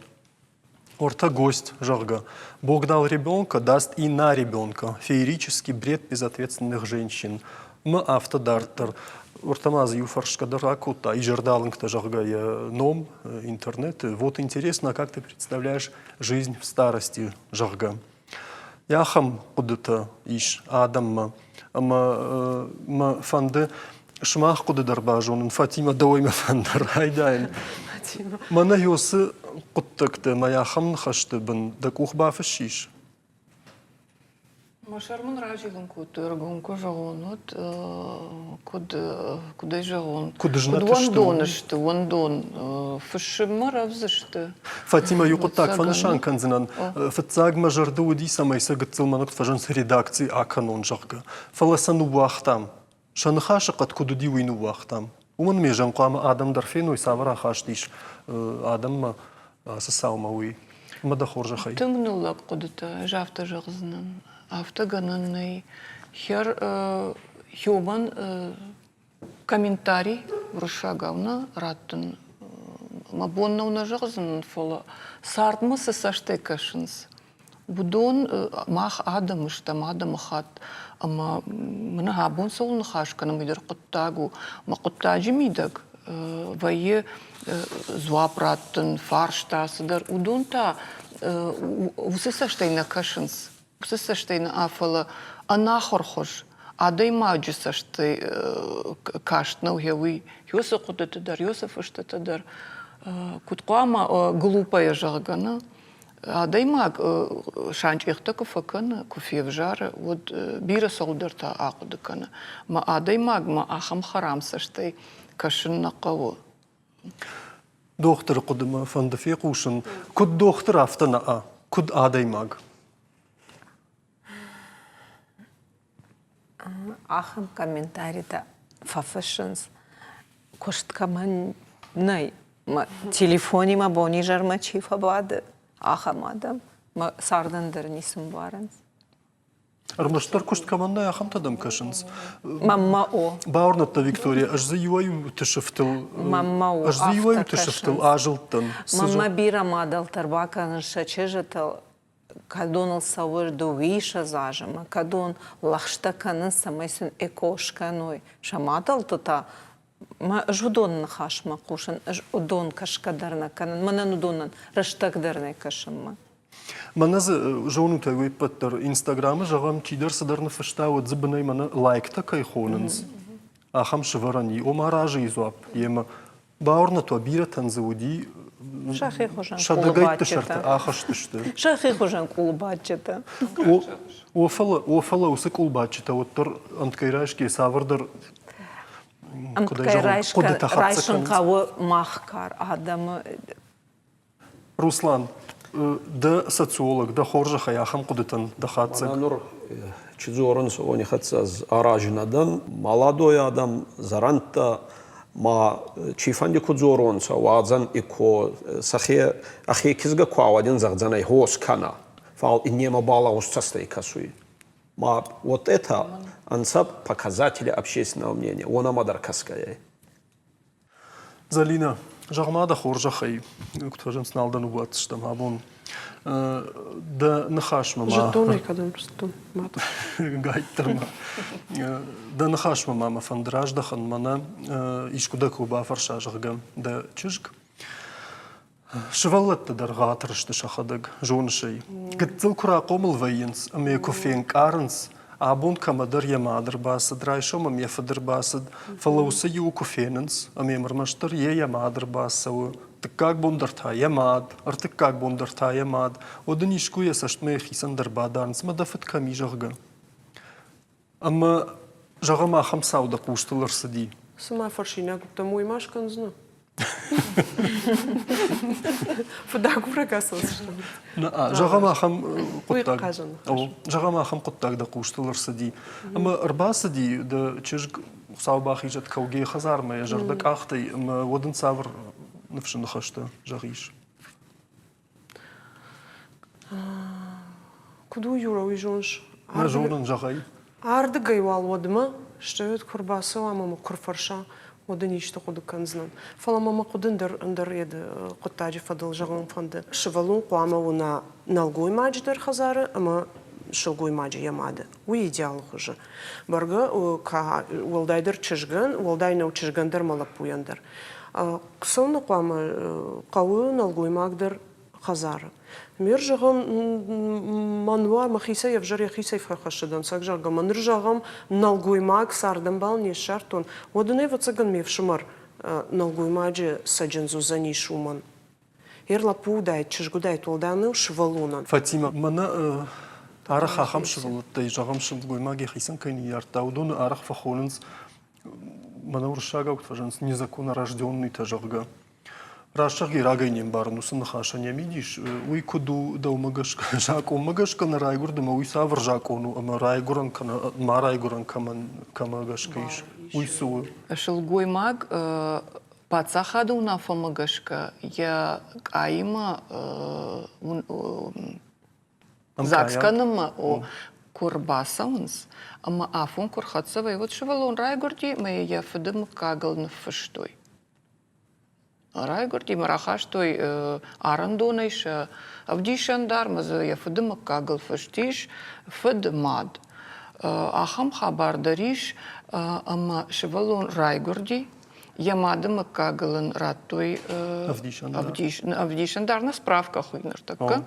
Ортӕ гость, зӕгъгӕ. Бог дал ребенка, даст и на ребенка. Феерический бред безответственных женщин. Мӕ афтӕ дарддӕр. Уӕртӕ ма дзы иу фӕрсгӕ дӕр ракодта, изӕрдалынгтӕ, зӕгъгӕ, йӕ ном интернеты. Вот интересно, как ты представляешь жизнь в старости, зӕгъгӕ. Ахӕм хъуыдытӕ ис адӕммӕ. Ӕмӕ мӕ фӕнды сымах хъуыды дӕр базонын. Фатимӕ, дӕуӕй мӕ фӕнды райдайын. Мӕнӕ уыцы хъуыддӕгты мӕ ахӕм ныхӕсты бын дӕ къух бафыссис? Мӕ сӕр мын разилын кодтой, ӕргом куы зӕгъон, уӕд куыд, куыд ӕй зӕгъон, куыд куыд уӕндон сты, уӕндон фыссынмӕ рӕвдз сты. Фатимӕ, иу хъуыддаг фӕнысан кӕндзынӕн. Фыццаг мӕ зӕрды уыди, цӕмӕй сӕ гыццыл мӕнӕ куыд фӕзынц редакци акӕнон, зӕгъгӕ. Фӕлӕ сӕ ныууагътам. Сӕ ныхасы хъӕд куыд уыди, уый ныууагътам. Уымӕн ме зӕн хъуамӕ адӕм дӕр феной, цавӕр ахаст ис адӕммӕ ацы цаумӕ, уый. Ӕмӕ дӕ хорзӕхӕй. Тынг ныллӕг хъуыдытӕ, ӕз афтӕ зӕгъдзынӕн. Афтӕ гӕнӕн нӕй. Хер хёмӕн комментарий уырыссагау нӕ раттын мӕ бон нӕу нӕ зӕгъдзынӕн, фӕлӕ цардмӕ цы цӕстӕй кӕсынц, Уыдон мах адӕм стӕм, адӕмыхатт ӕмӕ мын абон цӕуыл ныхас кӕнӕм, уый дӕр хъуыддаг у. Мӕ хъуыддаджы мидӕг вӕййы дзуапп раттын, фарста цыдӕр. Уыдон та уыцы цӕстӕй нӕ кӕсынц, уыцы цӕстӕй нӕ, фӕлӕ ӕнахуырхуыз адӕймаджы цӕстӕй каст нӕу гъе уый. Уыцы хъуыдыты дӕр, уыцы фыстыты дӕр куыд хъуамӕ глупая зӕгъгӕ, нӕ? Адӕймаг санчъехтӕ куы фӕкӕны, куы февзары, уӕд бирӕ цӕуылдӕртӕ ахъуыды кӕны. Мӕ адӕймагмӕ ахӕм хӕрам цӕстӕй кӕсын нӕ хъӕуы. Дохтыры хъуыдымӕ фӕнды фехъусын, куыд дохтыр, афтӕ нӕ, куыд адӕймаг. Ахӕм комментаритӕ фӕфыссынц, куыст кӕмӕн нӕй, телефонимӕ бонизӕрмӕ чи фӕбады, ахӕм адӕм мӕ цардӕн дӕр ницы мбарынц. Ӕрмӕстдӕр куыст кӕмӕн нӕй, ахӕмтӕ дӕм кӕсынц. Мӕнмӕ о. Бауырныдта Виктория, ӕз дзы иуӕй-иуты сыфтыл Мӕнмӕ о. Ӕз дзы иуӕй-иуты сыфтыл азылдтӕн. Мӕнмӕ бирӕ мадӕлтӕ ӕрбакӕнынц сӕ чызджытыл, кӕдоныл цӕуы дыууиссӕдз азы ӕмӕ кӕдон лӕгъстӕ кӕнынц, цӕмӕй сын эко скӕной. Сӕ мадӕлты та мӕ ӕз уыдоны ныхасмӕ хъусын, ӕз уыдон кӕсгӕ дӕр нӕ кӕнын, мӕнӕн уыдонӕн рӕстӕг дӕр нӕ кӕсынмӕ. Мӕнӕ дзы зонут ӕй уе ппӕт дӕр, Инстаграмы, зӕгъӕм, чидӕр цыдӕр ныффыста, уӕд дзы бынӕй мӕнӕ лайктӕ кӕй хонынц, ахӕм сывӕрӕн и, ома разыйы дзуапп йемӕ. Бауырнӕд уӕ, бирӕтӕн дзы уыди сӕхи хуызӕн сӕдӕгӕйтты сӕрты ахызтысты. Сӕхи хуызӕн къулбадджытӕ. О, фӕлӕ, о, фӕлӕ уыцы къулбадджытӕ уӕддӕр ӕмткӕй райсгӕ цавӕрдӕр ӕмткӕй райсын хъӕуы мах кар адӕмы Руслан, дӕ социолог, дӕ хорзӕхӕй ахӕм хъуыдытӕн дӕ хатдзӕг. Мӕнӕ нур чи дзорунцӕ, уони хӕццӕ ӕз арази нӕ дӕн. Маладой адӕм, зӕрӕндтӕ ма чифӕнди ку дзоронцӕ, уадзӕн ИКО сӕхе ӕхе кизгӕ ку ауадзӕн, зӕгъдзӕнӕй гьос кӕнӕ, фал иннемӕ ба лӕгъуз цӕстӕй кӕсуй. Ма вот это ӕнцӕ показатели общественного мнения, уонӕмӕ дӕр кӕсгӕйӕй. Зӕлинӕ, зӕгъ-ма дӕ хорзӕхӕй, куыд фӕзынц, нал дӕ ныууадздзыстӕм абон. Дӕ ныхасмӕ ма... Зыдтон ӕй кӕдӕм зыдтон. Гайддӕр ма. Дӕ ныхасмӕ ма мӕ фӕнды раздӕхын, мӕнӕ искуы дӕ куы бафӕрса, зӕгъгӕ, дӕ чызг. Сывӕллӕттӕ дӕр гъатыр сты сӕхӕдӕг, зоныс ӕй. Гыццыл куы рахъомыл вӕййынц ӕмӕ куы фенкъарынц, абон кӕмӕдӕр йӕ мад ӕрбацыд, райсом ӕм йӕ фыд ӕрбацыд, фӕлӕ уыцы иуы куы фенынц, ӕмӕ йӕм ӕрмӕстдӕр йе йӕ мад ӕрбацӕуы, дыккаг бон дӕр та йӕ мад, ӕртыккаг бон дӕр та йӕ мад, уӕд ын искуы йӕ цӕстмӕ йӕхицӕн дӕр бадарынц, мӕ дӕ фыд кӕм и, зӕгъгӕ. Ӕмӕ, зӕгъӕм, ахӕм цау дӕ хъустыл ӕрцыди. Цымӕ фӕрсинаг уыдтӕн, уый ма скӕндзынӕ? Фыдагурӕг ацӕудзыстӕм. Зӕгъӕм, ахӕм хъуыддаг. Зӕгъӕм, ахӕм хъуыддаг дӕ хъустыл ӕрцыди. Ӕмӕ ӕрбацыди дӕ чызг Хуыцау бахизӕд кӕугӕйы хӕдзармӕ йӕ зӕрдӕ къахтӕй, ӕмӕ уӕд ын цавӕр ныфсы ныхӕстӕ зӕгъис? Куыд у, Юра, уый зоныс? Нӕ зонын, зӕгъай. Ардыгӕй уал уӕдмӕ, стӕй уӕд куы рбацӕуа ӕмӕ мӕ куы рфӕрса, уӕд ын исты хъуыды кӕндзынӕн. Фӕлӕ мӕ мӕ хъуыды ӕндӕр, ӕндӕр хъуыддаджы фӕдыл зӕгъын фӕнды. Сывӕллон хъуамӕ уына нӕлгоймаджы дӕр хӕдзары ӕмӕ сылгоймаджы йӕ мады. Уый идеалы хуызы. Бӕргӕ, уӕлдайдӕр чызгӕн, уӕлдай нӕу чызгӕн дӕр ӕмӕ лӕппуйӕн дӕр. Цӕуылнӕ хъуамӕ хъӕуы нӕлгоймаг дӕр хӕдзары. Мер зӕгъӕм, мӕн уа мӕхицӕй ӕвзӕр йӕхицӕй фӕхӕссы дӕнцӕг, зӕгъгӕ, мӕ ныр зӕгъӕм, нӕлгоймаг цардӕмбал не ссардтон, уӕд ын ӕвӕццӕгӕн ме фсымӕр нӕлгоймаджы цӕджындз уыдзӕнис уымӕн. Ер лӕппу уыдаид, чызг уыдаид, уӕлдай нӕу сывӕллонӕн. Фатимӕ, мӕнӕ арӕх ахӕм сывӕллӕттӕй, зӕгъӕм, сылгоймаг йӕхицӕн кӕй ныййардта, уыдоны арӕх фӕхонынц, мӕнӕ уырыссагау куыд фӕзӕгъынц, незаконнорожденный-тӕ, зӕгъгӕ. Раст зӕгъгӕ, рагӕй не мбарын уыцы ныхасӕн йӕ мидис. Уый куыд у дӕумӕ гӕсгӕ, закъонмӕ гӕсгӕ нӕ райгуырд ӕмӕ уый цавӕр закъон у ӕмӕ райгуырӕн кӕнӕ ма райгуырӕн кӕмӕн кӕмӕ гӕсгӕ ис, уый цы у? Сылгоймаг паддзахады уынаффӕмӕ гӕсгӕ йӕ къаимӕ ЗАГС кӕнынмӕ куы рбацӕуынц ӕмӕ афон куы рхӕццӕ вӕййы, уӕд сывӕллон райгуырди ӕмӕ йӕ йӕ фыды мыггагыл ныффыстой. Райгуырди мӕ рахастой арӕндонӕй сӕ ӕвдисӕндар ӕмӕ дзы йӕ фыды мыггагыл фыст ис фыд, мад. Ахӕм хабар дӕр ис, ӕмӕ сывӕллон райгуырди, йӕ мады мыггагыл ын радтой ӕвдисӕндар, нӕ справкӕ хуыйны ныртӕккӕ.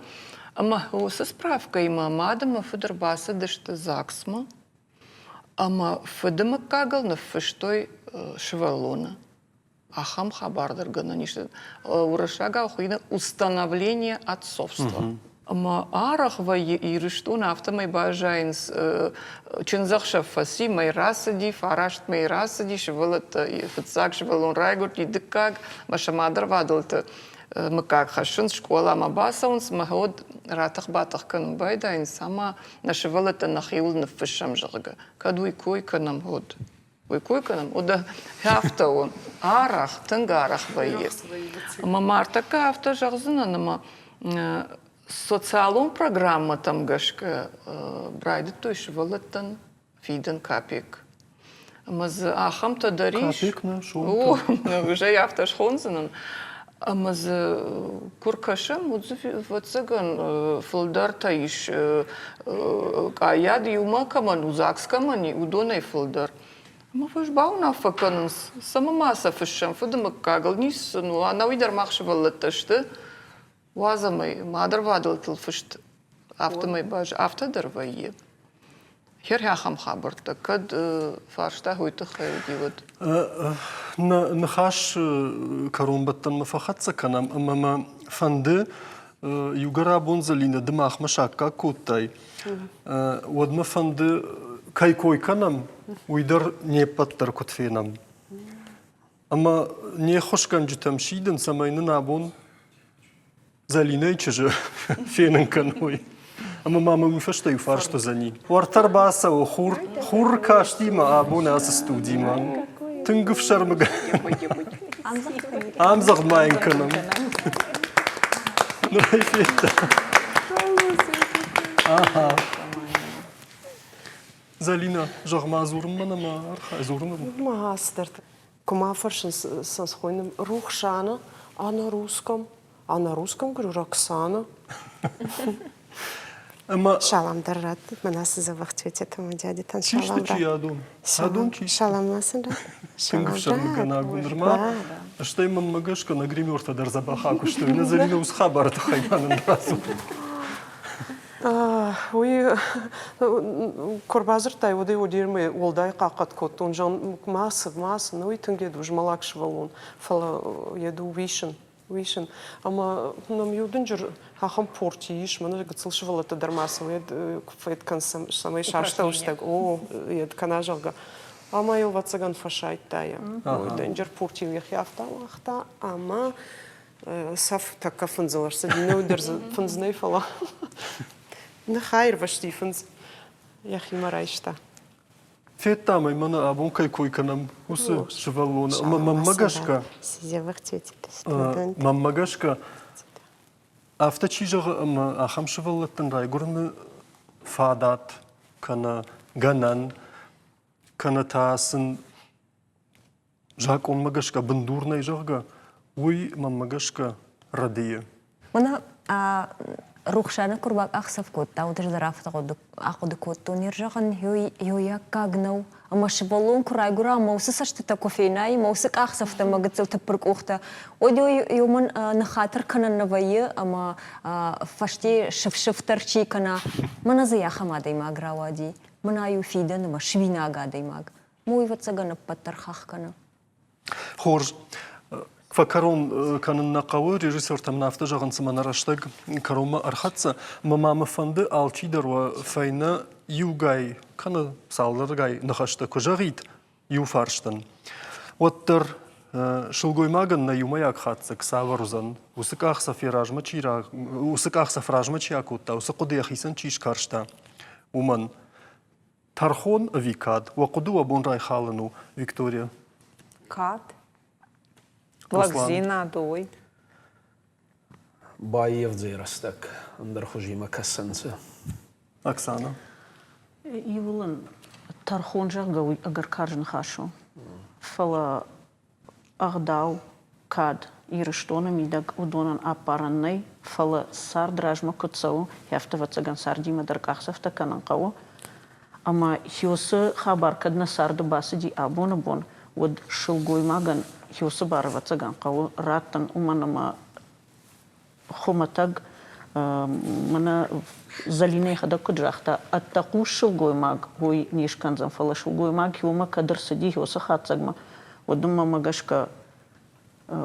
Ӕмӕ уыцы справкӕимӕ мад ӕмӕ фыд ӕрбацыдысты ЗАГС-мӕ ӕмӕ фыды мыггагыл ныффыстой сывӕллоны. Ахӕм хабар дӕр гӕнӕн ис. Уырыссагау хуыйны установление отцовства. Ӕмӕ арӕх вӕййы Ирыстон, афтӕмӕй баззайынц чындзӕхсӕв фӕци, мӕй рацыди, фараст мӕй рацыди, сывӕллӕттӕ фыццаг сывӕллон райгуырди, дыккаг, ӕмӕ сӕ мадырвадӕлты мыггаг хӕссынц, скъоламӕ бацӕуынц, ӕмӕ уӕд ратӕх-батӕх кӕнын байдайынц, ӕмӕ нӕ сывӕллӕттӕ нӕхиуыл ныффыссӕм, зӕгъгӕ. Кӕд уый кой кӕнӕм, уӕд. Уый кой кӕнӕм, уӕдӕ афтӕ у. Арӕх, тынг арӕх вӕййы. Ӕмӕ ма ӕртӕккӕ афтӕ зӕгъдзынӕн, ӕмӕ социалон программӕтӕм гӕсгӕ райдыдтой сывӕллӕттӕн фидын капек. Ӕмӕ дзы ахӕмтӕ дӕр ис. Капек нӕ, О, ӕз ӕй афтӕ схондзынӕн. Ӕмӕ дзы куы ркӕсӕм, уӕд дзы, ӕвӕццӕгӕн, фылдӕртӕ ис. Къайад иумӕ кӕмӕн у, ЗАГС кӕмӕн и, уыдонӕй фылдӕр. Ӕмӕ фӕс бауынаффӕ кӕнынц, цӕмӕ ма сӕ фыссӕм, фыды мыггагыл ницы сын у, ӕнӕуи дӕр мах сывӕллӕттӕ сты. Уадз ӕмӕ мадырвадӕлтыл фыст афтӕмӕй баз, афтӕ дӕр вӕййы. Хер ахӕм хабӕрттӕ, кӕд фарста уый тыххӕй уыди, уӕд. Нӕ ныхас кӕронбӕттӕнмӕ фӕхӕццӕ кӕнӕм ӕмӕ мӕ фӕнды, иугӕр абон Зӕлинӕ ды махмӕ саккаг кодтай, уӕд мӕ фӕнды, кӕй кой кӕнӕм, уый дӕр не ппӕт дӕр куыд фенӕм. Ӕмӕ не ххуысгӕнджытӕм сидын, цӕмӕй нын абон Зӕлинӕйы чызджы фенын кӕной. Ӕмӕ ма мӕ уый фӕстӕ иу фарст уыдзӕни. Уӕртӕ ӕрбацӕуы хур, хур кастимӕ абон ацы студимӕ. Тынг ӕфсӕрмы. Ӕмдзӕгъд ма йын кӕнӕм. Ныр ӕй федта. Аха. Зӕлинӕ, зӕгъ-ма, дзурынмӕ нӕма архай, дзурын. Ма цыдӕртӕ. Куы ма фӕрсынц сӕ схойны Рухсана, а на русском. А на русском, говорю, Роксана. Ӕмӕ Салам дӕр ратт, мӕнӕ цы дзӕбӕх тетятӕ ӕмӕ дядятӕн чи салам сты, чи адон? Адон чи сты? Салам ма сын ратт. Тынг ӕфсӕрмыгӕнаг у нырма. Стӕй мӕнмӕ гӕсгӕ нӕ гримертӕ дӕр дзӕбӕх акуыстой. Нӕ Зӕринӕ уыцы хабары тыххӕй ма нын радзур. Уый куы ӕрбадзырдтай, уӕд ӕй Одермӕ уӕлдай хъахъхъӕд кодтон, зӕгъын, мацы, мацы, ну уый тынг йӕ змӕлӕг сывӕллон, фӕлӕ йӕ ду уисын, уисын. Ӕмӕ нӕм иу дынджыр ахӕм порти ис, мӕнӕ гыццыл сывӕллӕттӕ дӕр ма цы уӕд фӕд кӕн, цӕмӕй састӕуыстӕг, о, йед кӕна, зӕгъгӕ. Ӕмӕ йыл, ӕвӕццӕгӕн, фӕсайдта йӕ. Дынджыр портийыл йӕхи афтӕ ауагъта ӕмӕ цӕф тӕккӕ фындзыл ӕрцыди. Нӕ дӕр дзы фындз нӕй, фӕлӕ ныхаирвӕзти фындз йӕхимӕ райста. Федтам ӕй, мӕнӕ абон кӕй кой кӕнӕм, уыцы сывӕллоны. Ӕмӕ мӕнмӕ гӕсгӕ, мӕнмӕ гӕсгӕ, афтӕ чи зӕгъы, ӕмӕ ахӕм сывӕллӕттӕн райгуырыны фадат кӕнӕ гӕнӕн, кӕнӕ та сын закъонмӕ гӕсгӕ бындур нӕй, зӕгъгӕ, уый, мӕнмӕ гӕсгӕ, рӕдийы. Мӕнӕ Рухсаны куы рбакъахдзӕф кодта, уӕд ӕз дӕр афтӕ ахъуыды кодтон, йе зӕгъын, йой аккаг нӕу. Ӕмӕ сывӕллон куы райгуыра ӕмӕ уыцы цӕстытӕ куы фенай, ӕмӕ уыцы къахдзӕфтӕ ӕмӕ гыццыл тыппыр къухтӕ, уӕд уымӕн ныххатыр кӕнӕн нӕ вӕййы ӕмӕ фӕсте сыф-сыф дӕр чи кӕна. Мӕнӕ дзы ахӕм адӕймаг рауади. Мӕнӕ иу фидӕны мӕ суинаг адӕймаг. Мой, ӕвӕццӕгӕн, ӕппӕт дӕр хахх кӕны. Хорз. Фӕкӕрон кӕнын нӕ хъӕуы, режиссертӕм нӕ афтӕ зӕгъын, цыма нӕ рӕстӕг кӕронмӕ ӕрхӕццӕ. Мӕ ма мӕ фӕнды алчидӕр уӕ фӕйнӕ иугай кӕнӕ цалдӕргай ныхӕстӕ куы зӕгъид иу фарстӕн. Уӕддӕр сылгоймагӕн нӕ иумӕйаг хатдзӕг цавӕр уыдзӕн? Уыцы къахдзӕф йӕ размӕ чи уыцы къахдзӕф размӕ чи акодта, уыцы хъуыды йӕхицӕн чи скарста, уымӕн. Тӕрхон ӕви кад? Уӕ хъуыды уӕ бон райхалын у, Виктория? Кад. Лӕгдзинад у уый. Баййафдзӕй рӕстӕг ӕндӕр хузимӕ кӕсӕнцӕ. Оксана? Иуыл ын тӕрхон, зӕгъгӕ, уый ӕгӕр карз ныхас у. Фӕлӕ ӕгъдау, кад Ирыстоны мидӕг уыдонӕн аппарӕн нӕй, фӕлӕ цард размӕ куыд цӕуы, афтӕ, ӕвӕццӕгӕн, цардимӕ дӕр къахдзӕфтӕ кӕнын хъӕуы. Ӕмӕ Хёсы хабар кӕд нӕ царды бацыди абоны бон, уӕд сылгоймагӕн Хёсы бар, ӕвӕццӕгӕн, хъӕуы раттын, уымӕн ӕмӕ хуымӕтӕг мӕнӕ Зӕлинӕ йӕхӕдӕг куыд загъта, ӕддӕхъус сылгоймаг уый не скӕндзӕн, фӕлӕ сылгоймаг иумӕ кӕд ӕрцыди уыцы хатдзӕгмӕ, уӕд ын мӕмӕ гӕсгӕ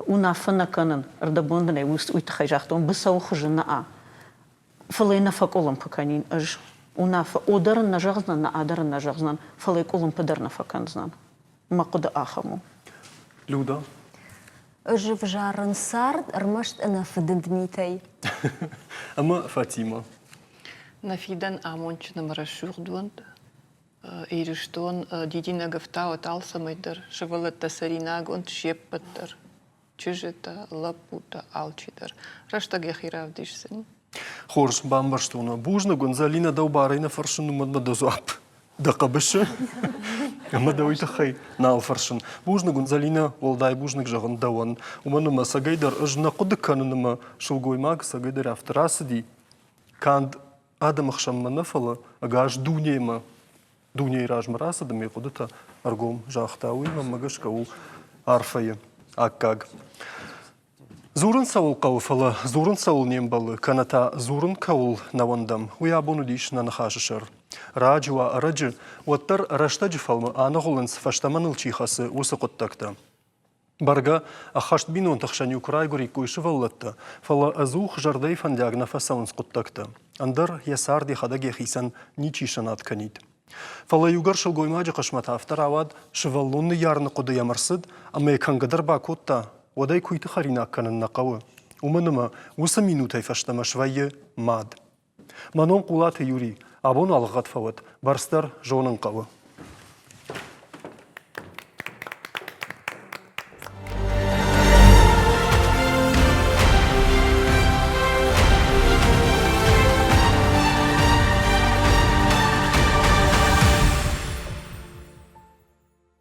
уынаффӕ нӕ кӕнын, ӕрдӕбон дын ӕй уый тыххӕй загътон, быцӕуы хуызы нӕ. Фӕлӕ йӕ нӕ фӕкъуылымпы кӕнин ӕз. Уынаффӕ о дӕр ын нӕ зӕгъдзынӕн, нӕ а дӕр ын нӕ зӕгъдзынӕн, фӕлӕ йӕ къуылымпы дӕр нӕ фӕкӕндзынӕн. Мӕ хъуыды ахӕм у. Люда? Ӕз ӕвзарын цард ӕрмӕст ӕнӕфыдынд митӕй. Ӕмӕ Фатимӕ? Нӕ фидӕн амондджын ӕмӕ рӕсугъд уӕнт. Ирыстон дидинӕг ӕфтауӕд алцӕмӕй дӕр, сывӕллӕттӕ цӕринаг уӕнт се ппӕт дӕр. Чызджытӕ, лӕппутӕ, алчидӕр. Рӕстӕг йӕхи равдисдзӕни. Хорз, бамбӕрстон. Бузныг уын, Зӕлинӕ, дӕу барӕй нӕ фӕрсын, уымӕн мӕ дӕ дзуапп дӕ хъӕбысы. Ӕмӕ дӕ уый тыххӕй нал фӕрсын. Бузныг уын, Зӕлинӕ, уӕлдай бузныг зӕгъын дӕуӕн. Уымӕн ӕмӕ цӕгӕйдӕр ӕз нӕ хъуыды кӕнын ӕмӕ сылгоймаг цӕгӕйдӕр афтӕ рацыди, канд адӕмы хсӕнмӕ нӕ, фӕлӕ ӕгас дунемӕ дунейы размӕ рацыд ӕмӕ йӕ хъуыдытӕ ӕргом загъта. Уый мӕнмӕ гӕсгӕ у арфӕйы аккаг. Дзурын цӕуыл хъӕуы, фӕлӕ дзурын цӕуыл не мбӕлы, кӕнӕ та дзурын кӕуыл нӕ уӕндӕм, уый абон уыдис нӕ ныхасы сӕр. Раджы уа ӕрӕджы, уӕддӕр рӕстӕджы фӕлмы аныгъуылынц, фӕстӕмӕ ныл чи хӕцы, уыцы хъуыддӕгтӕ. Бӕргӕ, ӕххӕст бинонты хсӕн-иу куы райгуыриккой сывӕллӕттӕ, фӕлӕ ӕдзух зӕрдӕйы фӕндиаг нӕ фӕцӕуынц хъуыддӕгтӕ. Ӕндӕр йӕ цард йӕхӕдӕг йӕхицӕн ничи сӕнад кӕнид. Фӕлӕ иугӕр сылгоймаджы хъысмӕт афтӕ рауад, сывӕллон ныййарыны хъуыды йӕм ӕрцыд ӕмӕ йӕ кӕнгӕ дӕр бакодта, уӕд ӕй куыйты хӕринаг кӕнын нӕ хъӕуы, уымӕн ӕмӕ уыцы минутӕй фӕстӕмӕ свӕййы мад. Мӕ ном Хъулаты Юрий, абон алыгъд фӕуӕд, бӕрц дӕр зонын хъӕуы.